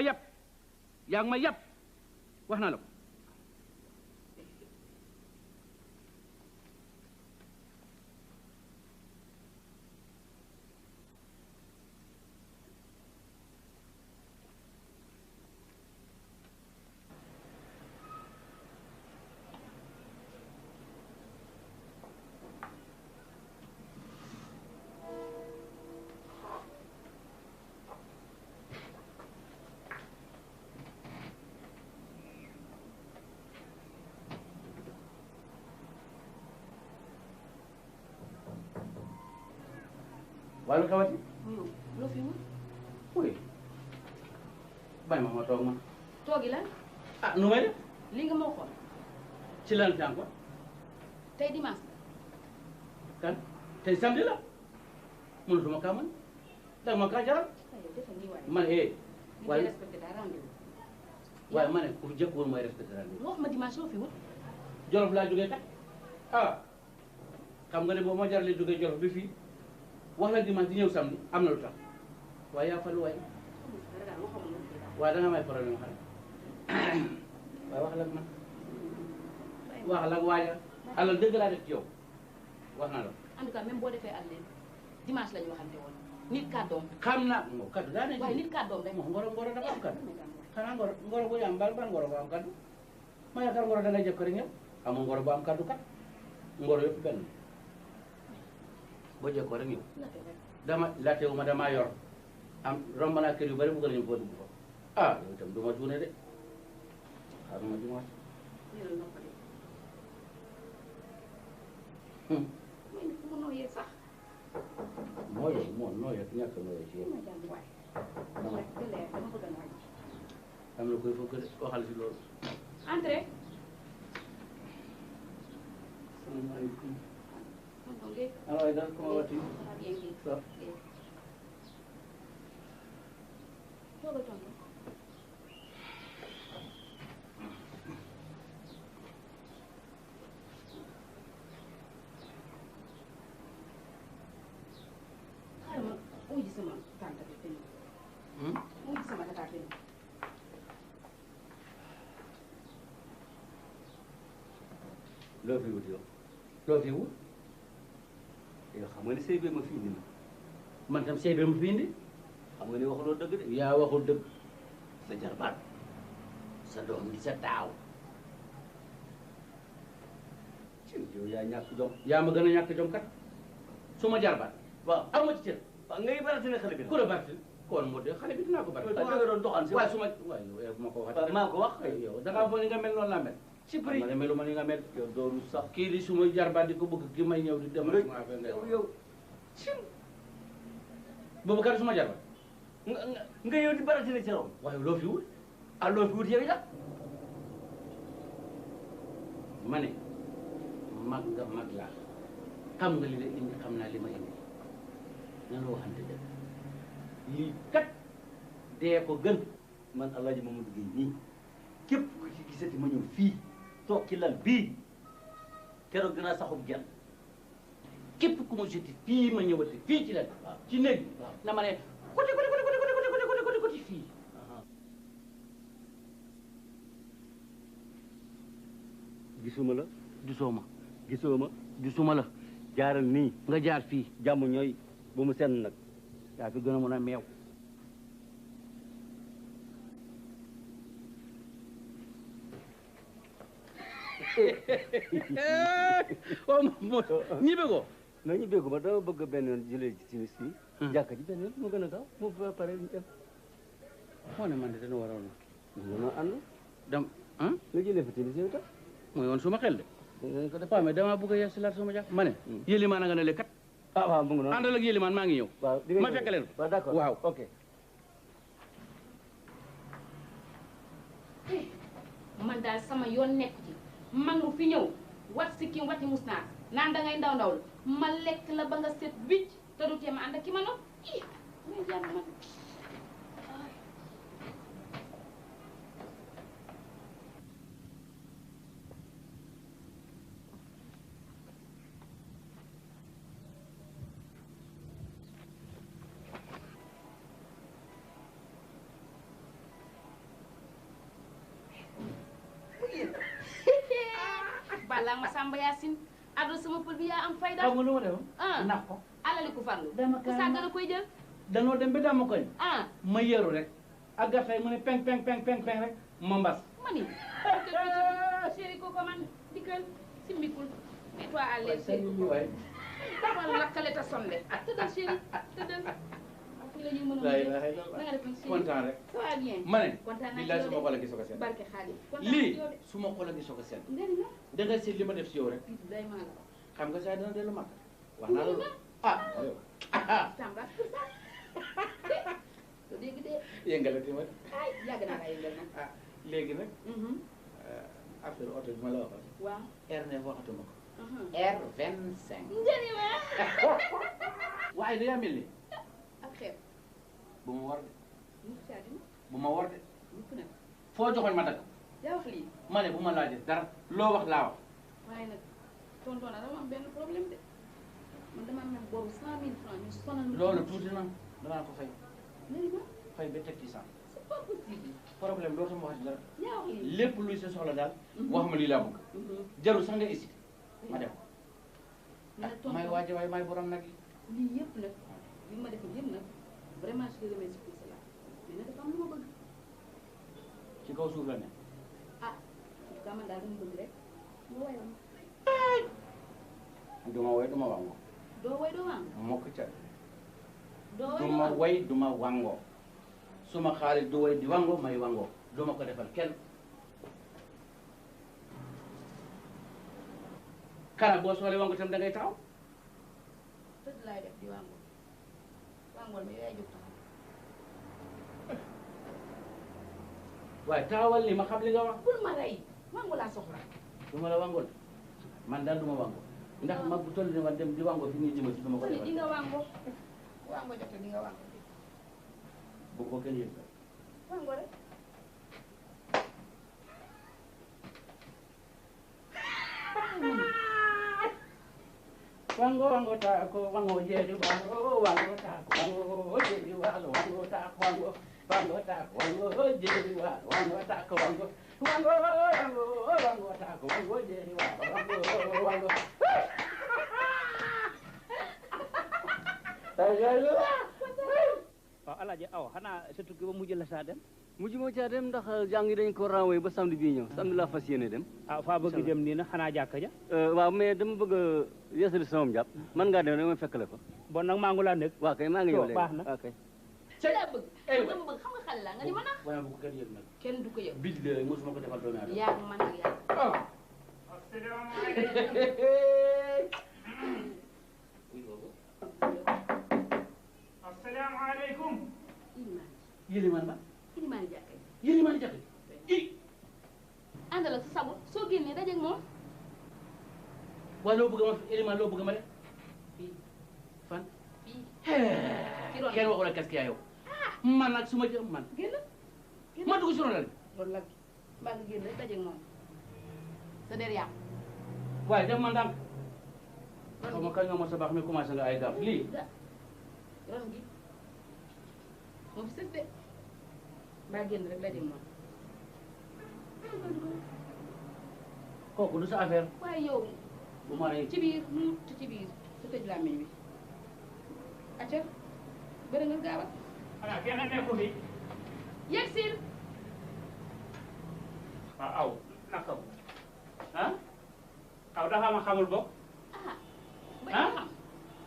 ma yab wax naa la ko. wàllu xewati. loo fi wut. oui. bàyyi ma toog man. toogi lan. ah nu may def. li nga ma waxoon. ci lan tànk ko. tey dimanche. kan tey samedi la. mënatuma kaa man. danga ma kaa jaral. man waaye respecté daa rendez-vous. waaye ma ne ku jëkkoon mooy respecté rendez-vous. wax ma dimanche loo fi wut. Jolof laa jógee kat. ah xam nga ne boo ma jaralee jógee Jolof bi fii. wax la dimanche di ñëw samedi am na lu tax waaye yaa falu waay waaye da nga may problème xale waaye wax la ak man wax la ak waaja alal dëgg laa def ci yow wax naa la. en tout cas même boo defee àll leen dimanche lañu waxante woon nit kàddoom. xam naa moo kaddu daa ne. waaye nit kàddoom rek. moo ngoro dafa am kaddu xanaa ngoro bu ñu am ban ngoro bu am kaddu ma yaakaar ngoro da ngay jëf ko rek ñëw amul ngoro bu am kaddu kat ngoro yëpp benn. boo jekkoo rek ñëw dama laatewu ma damaa yor am romb naa kër yu bari bëgg nañu ko dugg fa ah yow itam du ma tuune de xaaruma dimanche mu nooyee sax nooyee nooyee ñàkk nooyee ci yow am na koy fokk de waxal si loolu entrée salaamaaleykum alors Aïda comment vas-tu? Ça. uji sama tante bi tey. uji sama tata tey. loo fi wut yow loo fi wut. yow xam nga ni sëy bee ma fi indi na. man tam sëy bee ma fi indi. xam nga ni waxuloo dëgg de. yaa waxul dëgg. sa jarbaat sa doom bi sa taaw. yow yaa ñàkk jom. yaa ma gën a ñàkk jom kat su ma jarbaat. waaw aw ma ci cër. waaw ngay baratine xale bi. ku la baratine kon moo de xale bi dinaa ko baratine. waaw da nga doon doxaan si. waaye su ma waaye bu ma ko waxee. maa ko wax. yow da ngaa foog ni nga mel noonu laa mel. ci prix xam nga ne melu ma ni nga mel. yow dooru sax. kii di su ma jarbaat di ko bëgg ki may ñëw di demal sama affaire ngay wax. yow Boubacar su ma jarbaat. nga yow di baratine ci raw. waaye loo fi wut. ah loo fi wut yow itam. ma ne mag nga mag laa xam nga li la indi xam naa li ma indi nan la waxante dëgg lii kat dee ko gën. man Alaaji Mamadou Gueye nii képp ku ci gisati ma ñëw fii toog ci lal bii keroog dinaa saxub genn. képp ku ma joti fii ma ñëwati fii ci lal ci néeg bi na ma ne côté fii. gisuma la gisoo ma gisoo ma gisuma la jaaral nii nga jaar fii jàmm ñooy bu mu senn nag yaa fi gën a mën a meew. ñibbe ko. non ñibbe ko ma dama bëgg benn yoon jëlee ci timis fii. jàkka ji benn yoon mu gën a gaaw mu ba pare ñu dem. moo ne man de dana waroon ñu mën a ànd. dem nga jëlee fa timis yow tam. mooy woon suma xel de. waaw mais damaa bëgg a yeesalaat sama jàkk ma ne. yélimaan a nga ne le kat. ah waaw mu ngi noonu àndal ak yélimaan maa ngi ñëw. waaw ma fekk leen. waaw d'accord waaw ok. man daal sama yoon nekk ci man mu fi ñëw wat si ki wati mus naa naan dangay ndaw ndaw la ma lekk la ba nga set wicc te du tee ma ànd ak ki ma nopp ii may jàmm man. Balla ma Samba Yacine ado sama pël bi yaa am fayda. xam nga lu ma defoon. nax ko alali ku farlu. dama ku saa gën a koy jël. danoo dem ba dama koñ. ma yeeru rek ak gafay mu ne peng rek ma mbas. ma ni chéri koko man dikkal simbikul mais toi à l'aise chéri dama lakkale ta sonde tëddal chéri tëddal fii la ñuy mën a nga def chéri kontaan rek ça va bien ma ne kontaan lii daal su ma xoola gi soog a seet barke xaalis lii su ma xoola gi soog a seet da nga seet li ma def si yow rek day maa la xam nga saa dina dellu mag wax naa loolu Samba to dégg de yëngalati ma ay yàgg naa la yëngal nag léegi nag affaire oto bi ma la waxoon waaw R9 waxatuma ko R25 njëriñ ma waaye da yaa mel ni ak xeeb bu ma war de mu caadina bu ma war de mukk nag foo joxoñ ma dagg yaa wax lii ma ne bu ma laajee dara loo wax laa wax waaye nag tonton na dama am benn problème de man dama am boobu 100 000 francs ñu sonal loolu tuuti na danaa ko fay njëriñ ma fay ba teg ci sant c'est pas possible problème dootuma wax dara yaa wax lii lépp luy sa soxla daal wax ma lii laa bëgg jarul sax nga hésité ma dem may waaje waaye may borom nag yi lii yëpp nag li ma def yëpp nag vraiment je te remercie pour cela mais nag dafa am lu ma bëgg ci kaw suuf la ne ah en tout cas man daal dama bëgg rek nga woy ma duma woy duma wango doo woy doo wango mokk ca doo woy duma woy duma wango suma xaalis du woy di wango may wango duma ko defal kenn kala boo soxlee wango tam da ngay taxaw tëdd laay def di wango wangool mi yaay jóg taxaw waaye taxawal li ma xam li nga wax bul ma rey wango laa soxla duma la wangool man daal duma wango ndax mag bu toll ni ma dem di wango fi ñuy jëma si duma ko defal di nga wango wango jote di nga wango bu ko kenn yëg wango rek wango wango taako wango jeeri waalo wango taako wango jeeri waalo wango taako wango wango taako wango jeeri waalo wango taako wango wango wango taako wango jeeri waalo wango wango waaw alaaji aw xanaa sa tukki ba mujj la saa dem mujj moo caa dem ndax jàng yi dañ ko renvoyé ba samedi bii ñëw samedi laa fas yéene dem ah faa bëgg dem nii na xanaa jàkka ja waaw mais dama bëgg a yeesali sama jàpp man ngaa dem rek ma fekk la fa bon nag maa ngi laa nekk waaw kay maa ngi ñëw léegi baax na waaw kay ci laa bëgg dama bëgg xam nga xale la nga di ma nax waaye bu ko kenn yëg nag kenn du ko yëg bis léegi mosuma ko defal doomi aadama yaa ngi man ak yaa asalaamaaleykum yélimaan ba ilimaani jàkka ji yélimaan jàkka ji àndal ak sa sago soo génnee dajeeg moom waaye loo bëgg ma yélimaan loo bëgg ma def fii fan fii kenn waxu la qu'est-ce qu'il y a yow man nag su ma jëm man génn ma dugg si ronal loolu la mbaa nga génn rek dajeeg moom sa der yàqu waaye def ma ndànk xaw ma kañ nga mos a baax mi commencé nga ay gaaf lii ron gi moom fi sës de mbaa génn rek dajeeg moom kooku du sa affaire waaye yow bu ma rey ci biir mu ci biir sa tëj làmmiñ wi acca bëri nga gaaw a xanaa kenn nekku fi yegg siil waaw aw naka ko ah aw dafa ma xamul bokk ah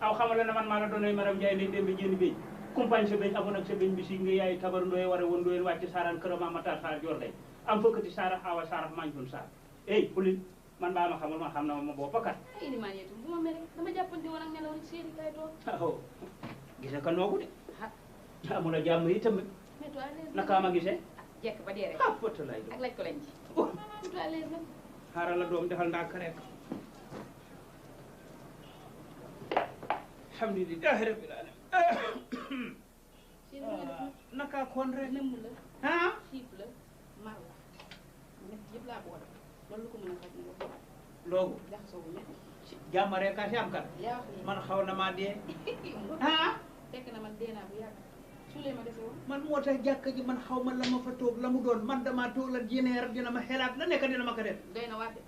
aw xamal na man maa la doonay maram Njaay ndey dem bi jënd béy compagne sa béñ amoon ak sa béñ bi si nga yaay tabar ndooye war a woon ndooyen wàcc saaraan këram ma matar saar jor day am fëkkati saara awa saara maañ fun saar ey pulin man baa ma xamul man xam na ma boppa kat ay ni maa yeetu bu ma mere dama jàppante woon ak nelaw rek séeri kay toog aw gise ka noogu de amul a jàmm yi tamit mets-toi à l'aise naka ma gisee jekk ba dee rek ah fëtt lay ak laaj ko lañ ci mets-toi à l'aise nag xaaral la doom defal ndànk rek alhamdulilah rabbil alamin naka kon rek nëmm la ah xiif la mar la ñett yëpp laa boole loolu lu ko mën a faj nga ko loogu jaxasoo bu métti jàmm rek a si am kat yaa wax man xaw na maa dee ah fekk na man dee naa bu yàgg suulee ma dese woon man moo tax jàkka ji man xaw ma la ma fa toog la mu doon man damaa toog la jineer dina ma xelaat la nekk dina ma ko def doy na waate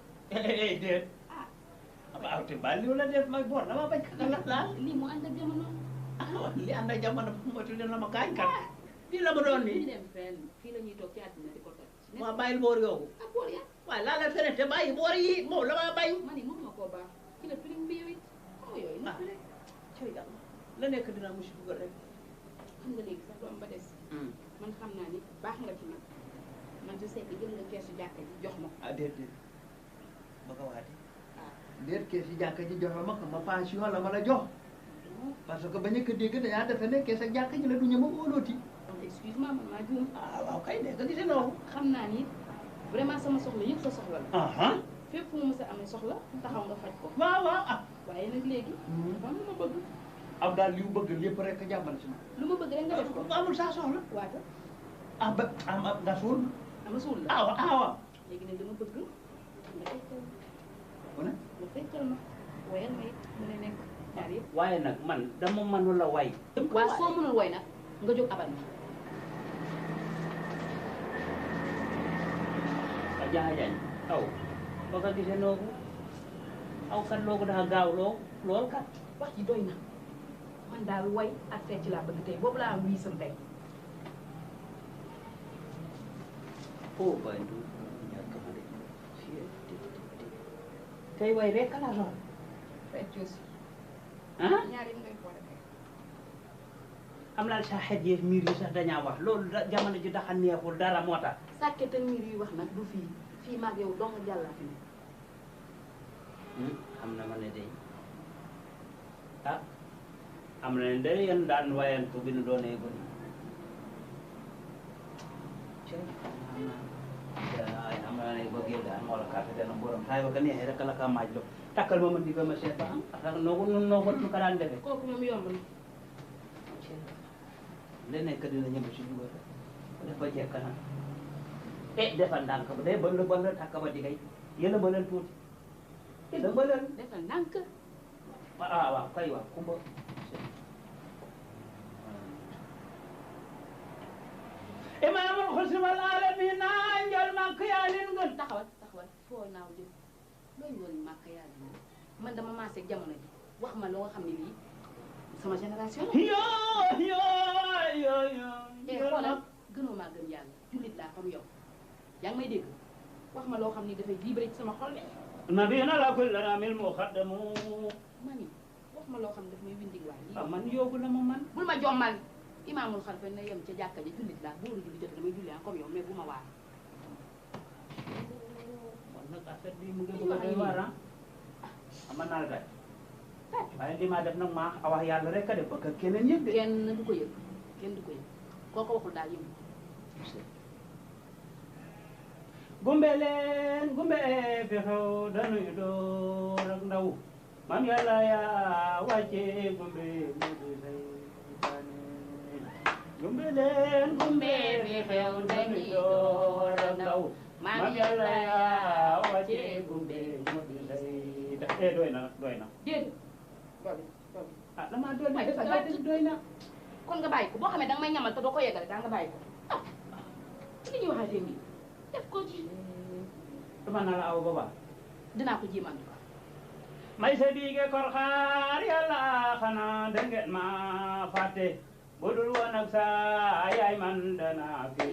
déet waaw te ba li la def may bor dama bañ ka la laal lii mu ànd ak jamono li ànd ak jamono moytu dina ma kaañ kat lii la ma doon nii dem fenn fii la ñuy toog ci àddina di ko toj waaw bàyyil boor yoogu ah boor ya waaw laa la fene te bàyyi boor yi moom la maa bàyyi ma ni moom ma koo baax ci la filim bi yow it xam nga yooyu noppi rek cay yàlla la nekk dina musi dugal rek xam nga léegi sax du am ba des man xam naa ni baax nga ci man man je sais que jël nga keesu jàkka ji jox ma ko ah déet déet ba ko waate déet kees si jàkka ji joxe ma ko ma pension la ma la jox parce que ba ñëkk dégg dañaa defe ne kees ak jàkka ji la du ñëma óolooti excuse-moi man maa juum ah waaw kay ne nga gisee noonu xam naa ni vraiment sama soxla yëpp sa soxla la fépp fu mu mës a amee soxla taxaw nga faj ko waaw waaw ah waaye nag léegi dafa am lu ma bëgg am daal li mu bëgg lépp rek jàmbal si ma lu ma bëgg rek nga def ko amul saa soxla waata ah ba am nga suul ama suul la waaw léegi nag dama bëgg nga fekkal mu ne nga fekkal ma wayal ma it mu ne nekk ñaar yëpp waaye nag man dama mënul a way waaw soo mënul way nag nga jóg abal ma a jaajañ aw ba ka gisee noogu aw kat loogu dafa gaaw lool kat wax ji doy na man daal way ak fecc laa bëgg tey boobu laa am wiisam tey oh bay du ñàkk ma de tey way rek la soxla fecc aussi ah ñaar yi ngay boole tey am naa sa xet yeeg miir yi sax dañaa wax loolu jamono ji daxa neexul dara moo tax sàkket ak miir yi wax nag du fii fii maag yow dong jàllaa fi ne xam na ma ne day ah am na ne day yan daan wayan ko bi nu doonee ko ni am na ne bëggee daan moo la carte dana borom taay ba ka neexee rek la ka maaj lo takkal ma di ba ma seet ba am ak noo ko nu ko daan defee kooku moom yomb na leneen ka dina ñëw si dugal def ba jekk na defal ndànk ba day ba la takk ba di kay yéen ba leen tuuti yéen ba leen defal ndànk waaw kay waaw kumba imaamul xusni wal aalamiina njol màkk yaa leen gën taxawal foo naaw jëm looy njol màkk yaa leen gën man dama maase jamono ji wax ma loo xam ne lii sama génération la. yoo xoolal gënoo maa gën yàlla jullit laa comme yow yaa ngi may dégg wax ma loo xam ni dafay vibré ci sama xol de. nabiyana la kulli ramil muqaddamu. mani wax ma loo xam ne daf may windi waay. ah man yoogu la ma man. bul ma jommal imaamul xalifa ne yem ca jàkka ja jullit laa booru julli jot damay julli comme yow mais bu ma waar. kon nag affaire bi mu ngi bëgg a doy waar ah. mën naa la day. waaye li ma def nag maa wax yàlla rek a def parce que keneen yëg de. kenn du ko yëg kenn du ko yëg kooku waxul daal yëngu. gumbe leen gumbe fi xew dañuy door ak ndaw maam yàlla yaa wàcce gumbe mu di saytaane gumbe leen gumbe fi xew dañuy door ak ndaw maam yàlla yaa wàcce gumbe mu di saytaane doy na doy na dégg ah dama doy na dafa doy na kon nga bàyyi ko boo xamee danga may ñamal te doo ko yeggale daa nga bàyyi ko ah li ñuy waxaatee nii def ko ci. dama naa la aw baba dinaa ko jiiman may sa biige kor xaar yàlla xanaa da ngeen ma fàtte bu dul woon ak sa yaay man dana fi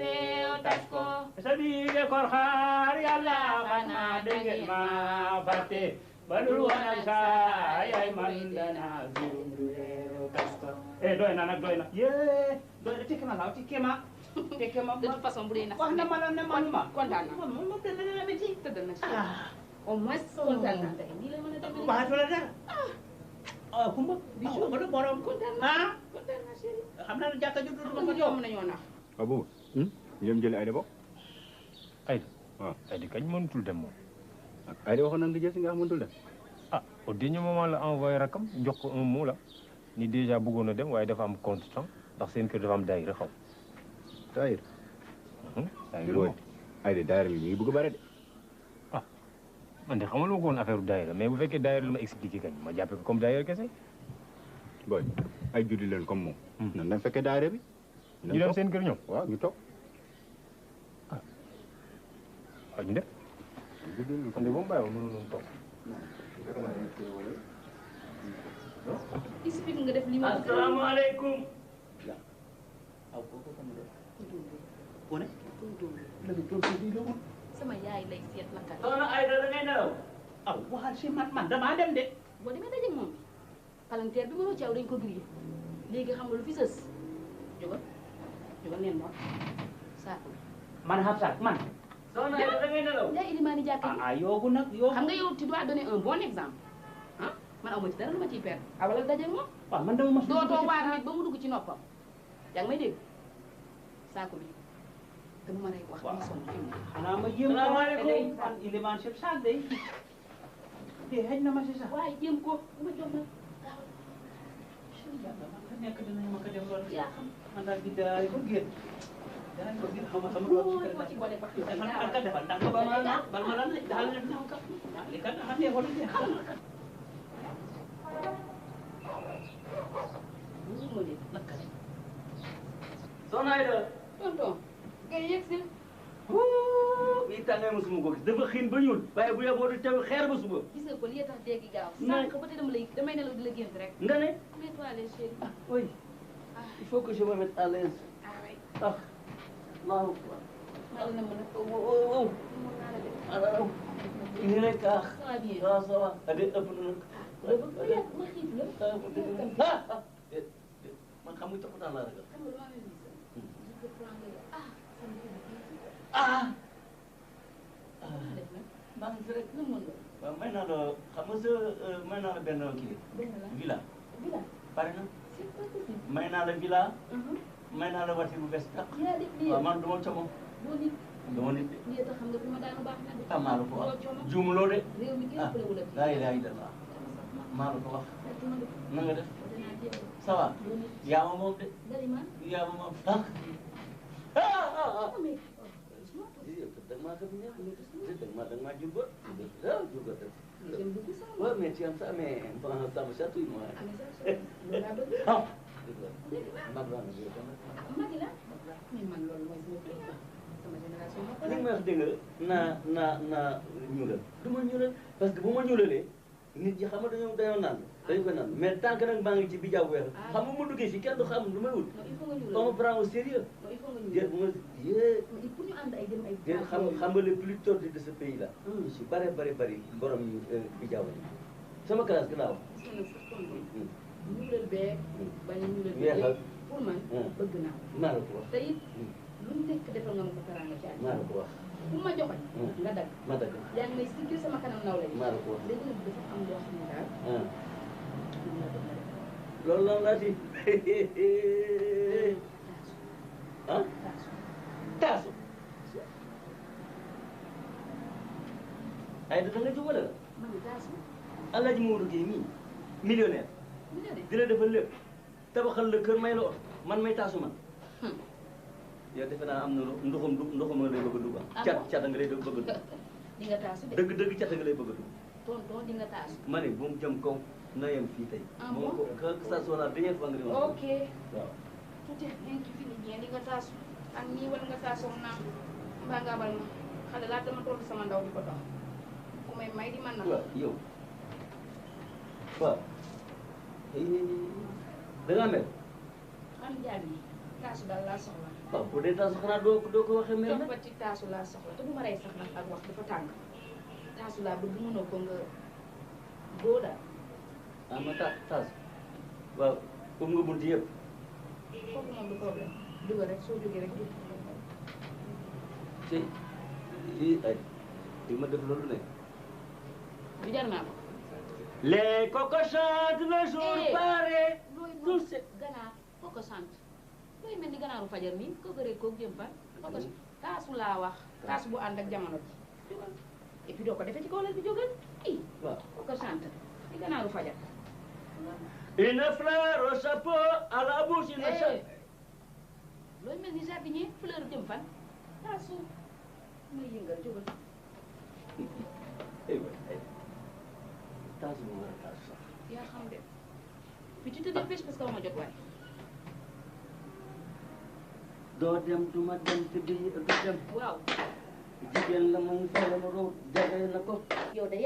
réew tas ko sa biige kor xaar yàlla xanaa da ngeen ma fàtte bu dul woon ak sa yaay man dana fi réew tas ko doy na nag doy na yee doy na tikki ma laaw tikki ma de toute façon bu dee nax wax na ma la ne ma kontaan naa moom tëdd na ci tëdd na ci au moins kontaan naa tey nii la mën a demee waxatu la dara ah kumba bi su ma la borom kontaan naa chéri xam naa ne jàkka ju du ma ko yomb nañoo nax waaw boobu ñu dem jëli Aïda bokk Aïda waaw Aïda kañ mënutul dem moom Aïda waxoon na nga jël si nga xam mënutul dem ah au dernier moment la envoyé rakam jox ko un mot la ni déjà bëggoon a dem waaye dafa am contretemps ndax seen kër dafa am daayira xaw daayira Aïda daayira bi ñu ngi bëgg a bare de ah man de xamal ma ko woon affaire daayira mais bu fekkee daayira la ma expliqué kañ ma jàppe ko comme daayira kese booy ay juddi leen comme moom nan dañ fekkee daayira bi ñu dem seen kër ñoom waaw ñu toog waaw ñu def kon de ba mu bàyyi woon mënu noonu toog explique nga def li ma asalaamaaleykum aw kooku xam nga ku ne sama yaay lay seet naka soxna Aïda da ngay nelaw aw waxal si man damaa dem de boo demee dajeeg moom palanteer bi mënoo ci aw dañ ko grillé léegi xam nga lu fi sës jógal neen moom saako man xam saak man soxna Aïda da ngay nelaw yaay ilimaani jàkka ji ah yoogu nag yoo xam nga yow tu dois donner un bon exemple ah man aw ma ci dara lu ma ciy perdre awalal dajeeg moom waaw man dama ma dootoo waar nit ba mu dugg ci noppam yaa ngi may dégg saako bi te bu ma lay wax ma sonn fi mu xanaa ma jéem salaamaaleykum man ilimaan chef saak day te xëj na ma si sax waaye jéem ko bu ma jox na man ka nekk dinañ ma ko def loolu yaa xam man daal di daay ba génn daay ba génn xam nga sama doom ci kër ci boole wax defal ka defal ndax ba ma la bal ma lan daal leen naw ka li ka xam ne wala de xam na soxna Aïda tonton ngay yegg si bii tàngaay ma suma ko gis dafa xiin ba ñuul waaye bu yeboo du taw xeer ba suba gis nga ko li tax dégg gaaw sànq ba tey damay nelaw di la gént rek nga ne mets-toi à l'aise chérie oui il faut que je me mette à l'aise ah oui ah Allahu akbar maa la mën a wow alors nii rek ah ça va bien waaw ça va a de ëpp na nag ma xiif la man xam nga toppatoo laa ragal xam nga lu ma leen ah maa ngi fi rek lu mën nga waaw may naa la xam nga sa may naa la benn kii villa pare na may naa la villa may naa la voiture bu bees tàq waaw man du ma como boo nit dama nit de lii tax xam nga fi ma daanu baax na de ah maa la ko wax juumuloo de réew mi kenn ëppale wu la laa ilaaha illallaah maa la ko wax na nga def ça va yaa ma moom de yaa ma moom ah da nga maa gëm neex da nga maa jur ba jur ba waaw mais tu aimes ça mais ça me chatouille moi ah mag laa na jur magi la mais man loolu mooy sama génération li nga wax dégg nga naa ñuulal du ma ñuulal parce que bu ma ñuulalee nit ñi xam nga dañoo naan dañu ko naan mais tant que nag maa ngi ci bijaaw weex xam nga mu duggee si kenn du xam lu may wut. on me prend au sérieux. déet bu ma yee. pour ñu ànd ay dem ay. déet xam nga le plus tordu de ce pays là. si bare borom bijaaw la sama classe gi laa wax. ñu leen bee bañ a ñu leen weexal pour man bëgg naa maa la ko wax te it lu mu nekk defal nga ma ko teraanga ci maa la ko wax bu ma joxoñ nga dagg ma dagg yaa ngi may sikkil sama kanam naw la maa la ko wax léegi nag dafa am loo xam ne daal loolu lan laa di ah taasu ay da nga jubale la man taasu Alaaji Modou Gueye mii millionnaire di la defal lépp tabaxal la kër may la oto man may taasu man yow defe naa am na ndoxum nga lay bëgg a dugg cat nga lay bëgg a dugg di nga taasu de dëgg cat nga lay bëgg a dugg tonton di nga taasu ma ne bu mu jëm kaw na yem fii tey moom ko que ça soit la dernière fois nga di wax ok waaw tout est bien qui finit bien di nga taasu ak nii wala nga taasoo naam mbaa nga abal ma xale laa dama toll sama ndaw di ko dox ku may di man na waaw yow waaw da ngaa mel xam jaag yi taasu daal laa soxla waaw bu dee taasu xanaa doo ko waxee mel dafa ci taasu laa soxla te bu ma rey sax nag ak wax dafa tàng taasu laa bëgg mënoo ko nga góo daal ma taasu waaw comme nga bunti yëpp kooku moom du problème dugal rek soo jógee rek jóg ci ay di ma def loolu ne du jar naa ko les coqs chantent le jour paraît tout c'est ganaar koko sant looy mel ni ganaaru fajar nii kooku rek kooku jëm fa koko taasu laa wax taasu bu ànd ak jamono ji jógal et puis doo ko defee ci kaw la bi jógal i waaw koko sant di ganaaru fajar une fleur au chapeau à la bouche une chape looy mel ni jardinier fleur jëm fan taasu may yëngal jógal taasu bu war a taasu sax yaa xam de puis tu te dépêches parce que ma jot waay doo dem du ma dem te du dem waaw jigéen la muy fayal ma root jagale na ko yow de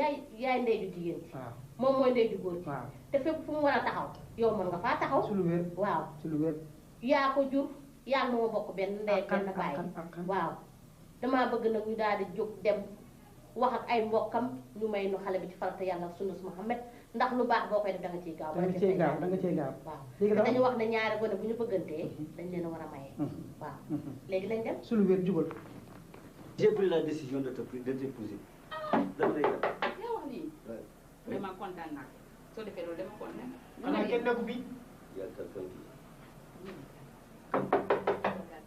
yaay ndey ju jigéen ci moom mooy ndey ju góor ci te fépp fu mu war a taxaw yow mën nga faa taxaw su lu wér waaw su lu wér yaa ko jur yaa moo bokk benn ndey benn baay waaw damaa bëgg nag ñu daal di jóg dem wax ak ay mbokkam ñu may nu xale bi ci farata yàlla ak sunna Muhammad ndax lu baax boo koy def da nga ciy gaaw da nga cee gaaw da nga cee gaaw waaw léegi dañu wax ne ñaari gone bu ñu bëggantee dañ leen a war a maye waaw léegi lañ dem su lu wér jubal j'ai pris la décision de t'épouser dama lay def yaa wax lii vraiment kontaan naa soo defee loolu dama kontaan xanaa kenn nekku fi yaakaar kan kii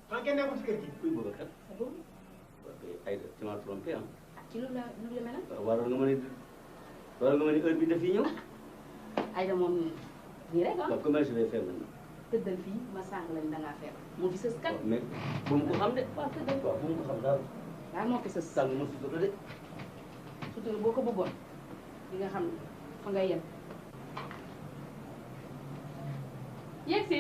xanaa kenn nekku ci kër gi kuy bëgg kat ay tu m'as trompé ah ci lu la mel waroon nga ma ne heure bi daf fi ñëw ay da moom nii rek ah comment je vais faire maintenant tëddal fii ma sàng lañ dangaa feebar moo fi sës kat mais bu mu ko xam de waaw tëddal waaw bu mu ko xam daal daal moo fi sës sàng ma sutura de sutura boo ko bëggoon di nga xam fa ngay yem yegg si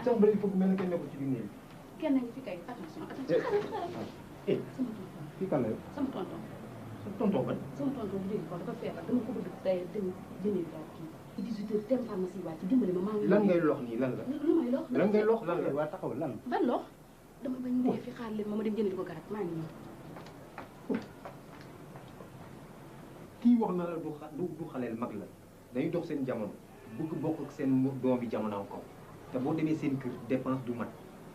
sax ba il faut que mel na kenn nekkul ci biir néeg kenn ngi fi kay attention attention fii kan la yow sama tonton sa tonton ban sama tonton bu jógee ko dafa feebar dama ko bëgg day dem jëndi daal kii 18 heures dem pharmacie waa ci dimbali ma maa ngi lan ngay lox nii lan la lu may lox lan ngay lox lan la waa taxawal lan ban lox dama bañ dee fi xaar leen ma dem jëndi ko garab maa ngi ñëw kii wax na la du xaleel mag la dañuy dox seen jamono bëgg bokk ak seen doom yi jamono encore te boo demee seen kër dépense du mat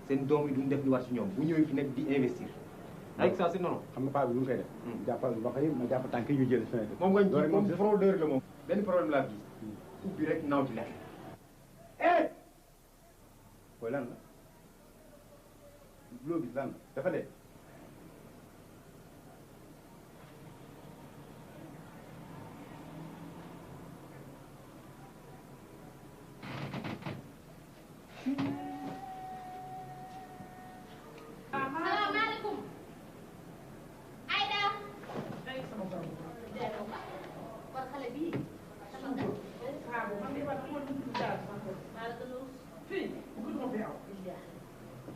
seen doom yi duñ def lu war ci ñoom bu ñëwee fi nekk di investir avec ça c'est non xam nga paa bi lu mu koy def jàppal loxo yi ma jàpp tànk yi ñu jël fenêtre moom nga ji moom fraudeur la moom benn problème laa gis ubbi rek naaw ci lekk booy lan la loo gis lan la dafa dee salaamaaleykum. Aïda. kon xale bii sama gan. fii bu ko fi aw.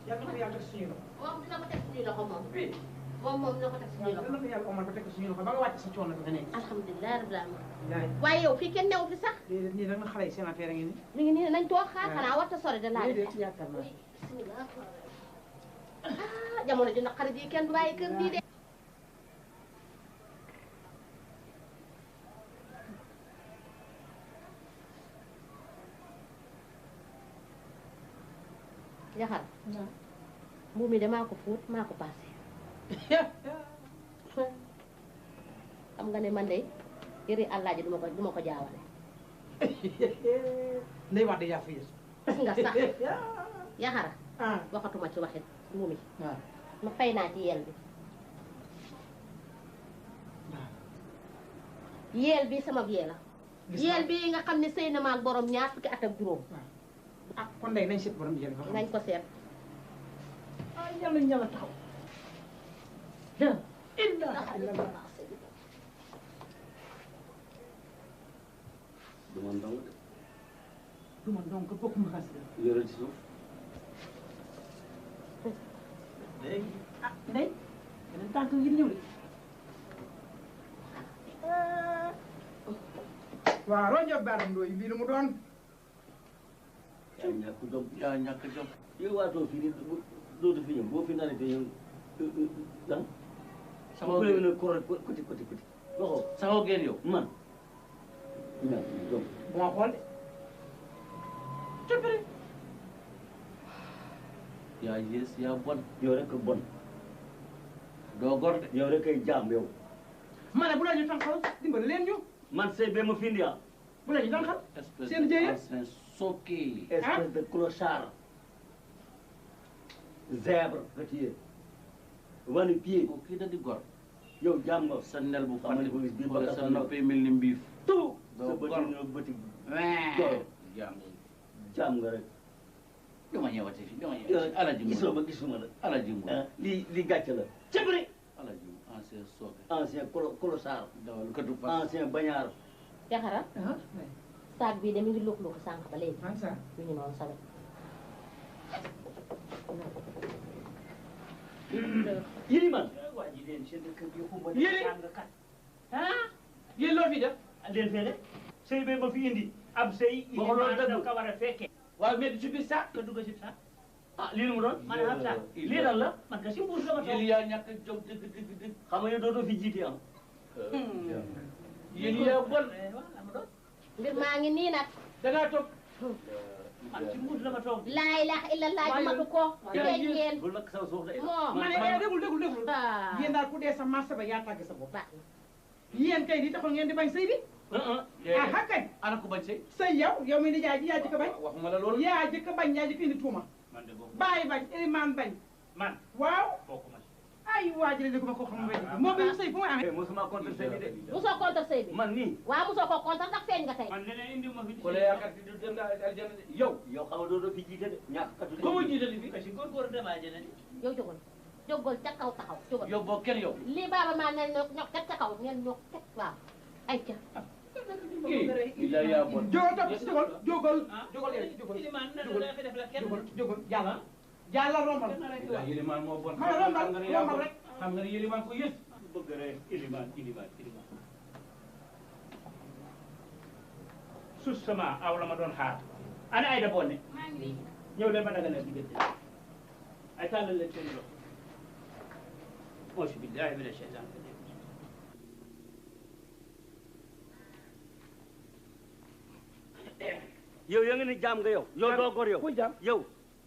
yàlla na ko yàlla teg suñu loxo. moom dina ko teg suñuy loxo moom. moom dina ko teg suñuy loxo. dina ko yàlla omal ko teg suñuy loxo ba nga wàcc sa coono bi nga nekk. alhamdulilah rabbil alamin. waaye yow fii kenn newu fi sax. déedéet nii nag na xale yi seen affaire a ngi nii. mi ngi nii nañ toog xaar xanaa warta sori de laaj. déedéet yaakaar naa. bismillah. ah jamono ji nag xarit yi kenn du bàyyi kër gii de. Yaxar. mbuum mi de maa ko fóot maa ko paase. xam nga ne man de yëre àllaaji duma ko jaawale. ndey wax de yaa fi yës. gis nga sax Yaxara. waxatuma ci waxit mbuum mi. ma fay naa ci yeel bi. yeel bi sama yeel la. yeel bi nga xam ne sëy na ma ak borom ñaar fukki at ak juróom. ah kon ndey nañ seet borom yeel bi. nañ ko seet. ah yàlla ñala taxaw. du man dong de. du man dong ko bokk ma xas. yore ci suuf. léegi ah ndey beneen tànk yi ñëw de. waaw roño baram ndooy bii lu mu doon. yaa ñàkk jom yaa ñàkk jom. yow waatoo fii nii dootu fi ñëw boo fi naree te yow lan. sama ku ne koro kuti loxo saxoo geen yow man. ñàkk jom. bu ma xool de. cëppiri. yaa yées yaa bon yow rek bon doo gor de yow rek ay jaam yow. ma ne bu la ñu tànqal dimbali leen ñu. man sëy bee ma fi indi ah. bu la ñu tànqal. seen jëye soqué. espèce de clochard. zèbre nga ci yéen. wani pied. kii da di gor. yow jaam nga. sa nel bu fàttali ko gis bii ba sa noppee mel ni mbiif. tout sa bëti ñoo bëti. jaam nga rek. dama ñëwaatee fii dama ñëwaatee. alaji gisoo ba gisuma la. alaji mu lii gàcce la. cëbri. alaji mu ancien soqué. ancien clochard. dawal katu fas. ancien bañaar. Yaxara. saag bii de mi ngi lóog-lóog sànq ba léegi. mi ngi noonu sawe. yéen man. yéen yéen loo fi def. leen fee de sëy bee ma fi indi ab sëy. waxuloo dëgg da ka war a fekkee. waaw mais ci biir saak nga dugg si saak. ah lii lu mu doon. man ab saak lii lan la man ka si mbuus la ma toog. yéen yaa ñàkk a jóg dëgg. xam nga ne dootoo fi jiite ah. yéen yaa bon. mbir maa ngi nii nag. dangaa toog. man ci mbuus la ma toog. laa ilaaha illallah ji matu ko. feeñ ngeen. bul lakk sama suuf de. moo ma ne déglu. yéen daal ku dee sa marché ba yaa tàgg sa bopp. yéen kay di taxul ngeen di bañ sëy bi. ah kañ. ana ko bañ sëy. sëy yow mi di jaay ji yaa jëkk bañ. waxuma la loolu. yaa jëkk bañ yaa jëkk indi tuuma. man de bokk bàyyi bañ ilimaan bañ. man waaw. bokkuma ay waa ji la ko ma ko xam nga moom bi sëy fu mu amee. mosuma contre sëy bi de. musoo contre sëy bi. man nii. waaw musoo ko contre ndax feeñ nga tey. man leneen indi ma fi. wala yaakaar di dem nga aljana de yow xam nga dootoo fi jiite de ñàkk katu. ba muy jiite li fi. kasi góor dem aljana de. yow jógal ca kaw taxaw jógal. yow boo kenn yow. lii baaba maa ne ñok kat ca kaw ngeen ñok kat waaw ay ca. kii la yaa bon. jógal. jàlla rombal. Yilimaan moo bon. rombal rek. xam nga ne Yilimaan ko yës. bëgg rek ilimaan. sus sama aw la ma doon xaar. ana ay da bonne. maa ngi nii. ñëw leen ma daga leen diggante. ay tàllal leen seen loxo. auzu billaahi mina shaytaani rajiim. yow yaa ngi ne jaam nga yow. yow doo gor yow. kuy jaam yow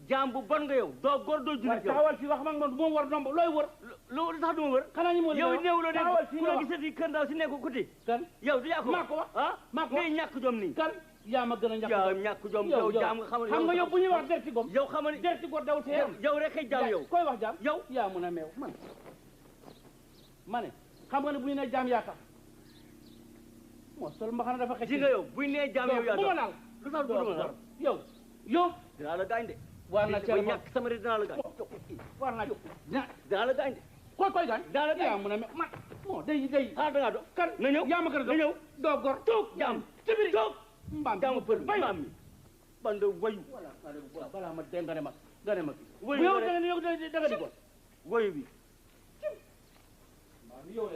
jaam bu bon nga yow. doo gor doo jullit yow. taxawal fii wax ma man moom war domb looy wër. lu tax du ma wër. xanaa ñu mën yow néewuloo de taxawal fii ku la gisati kër ndaw si nekk kuti. kan yow du yaa ko maa ko wax ah maa ko wax ngay ñàkk jom nii. kan yaa ma gën a ñàkk yaa ñàkk jom yow jaam nga xam nga yow bu ñuy wax derti gom. yow xam nga derti gor daw tee yow rek ay jaam yow. koy wax jaam yow yaa mun a meew man ma ne xam nga ne bu ñu nee jaam yaa tax moo sol mbaxana dafa xëcc. ji nga yow buñ nee jaam yow yaa bu ma laal lu tax du ma laal yow dinaa la gaañ de. war na cee ñàkk sama de dinaa la gaañ. war naa jóg dinaa la gaañ de. koy gaañ. dinaa la gaañ yaa mun a meew man moo day ah da ngaa do kan na ñëw yaa ma gën a na ñëw doo gor toog jaam tibiri toog mbaam jaamu pël mbaam mi bande wayu balaa ma dee nga ne ma bu yow da nga di ko woyu bi yow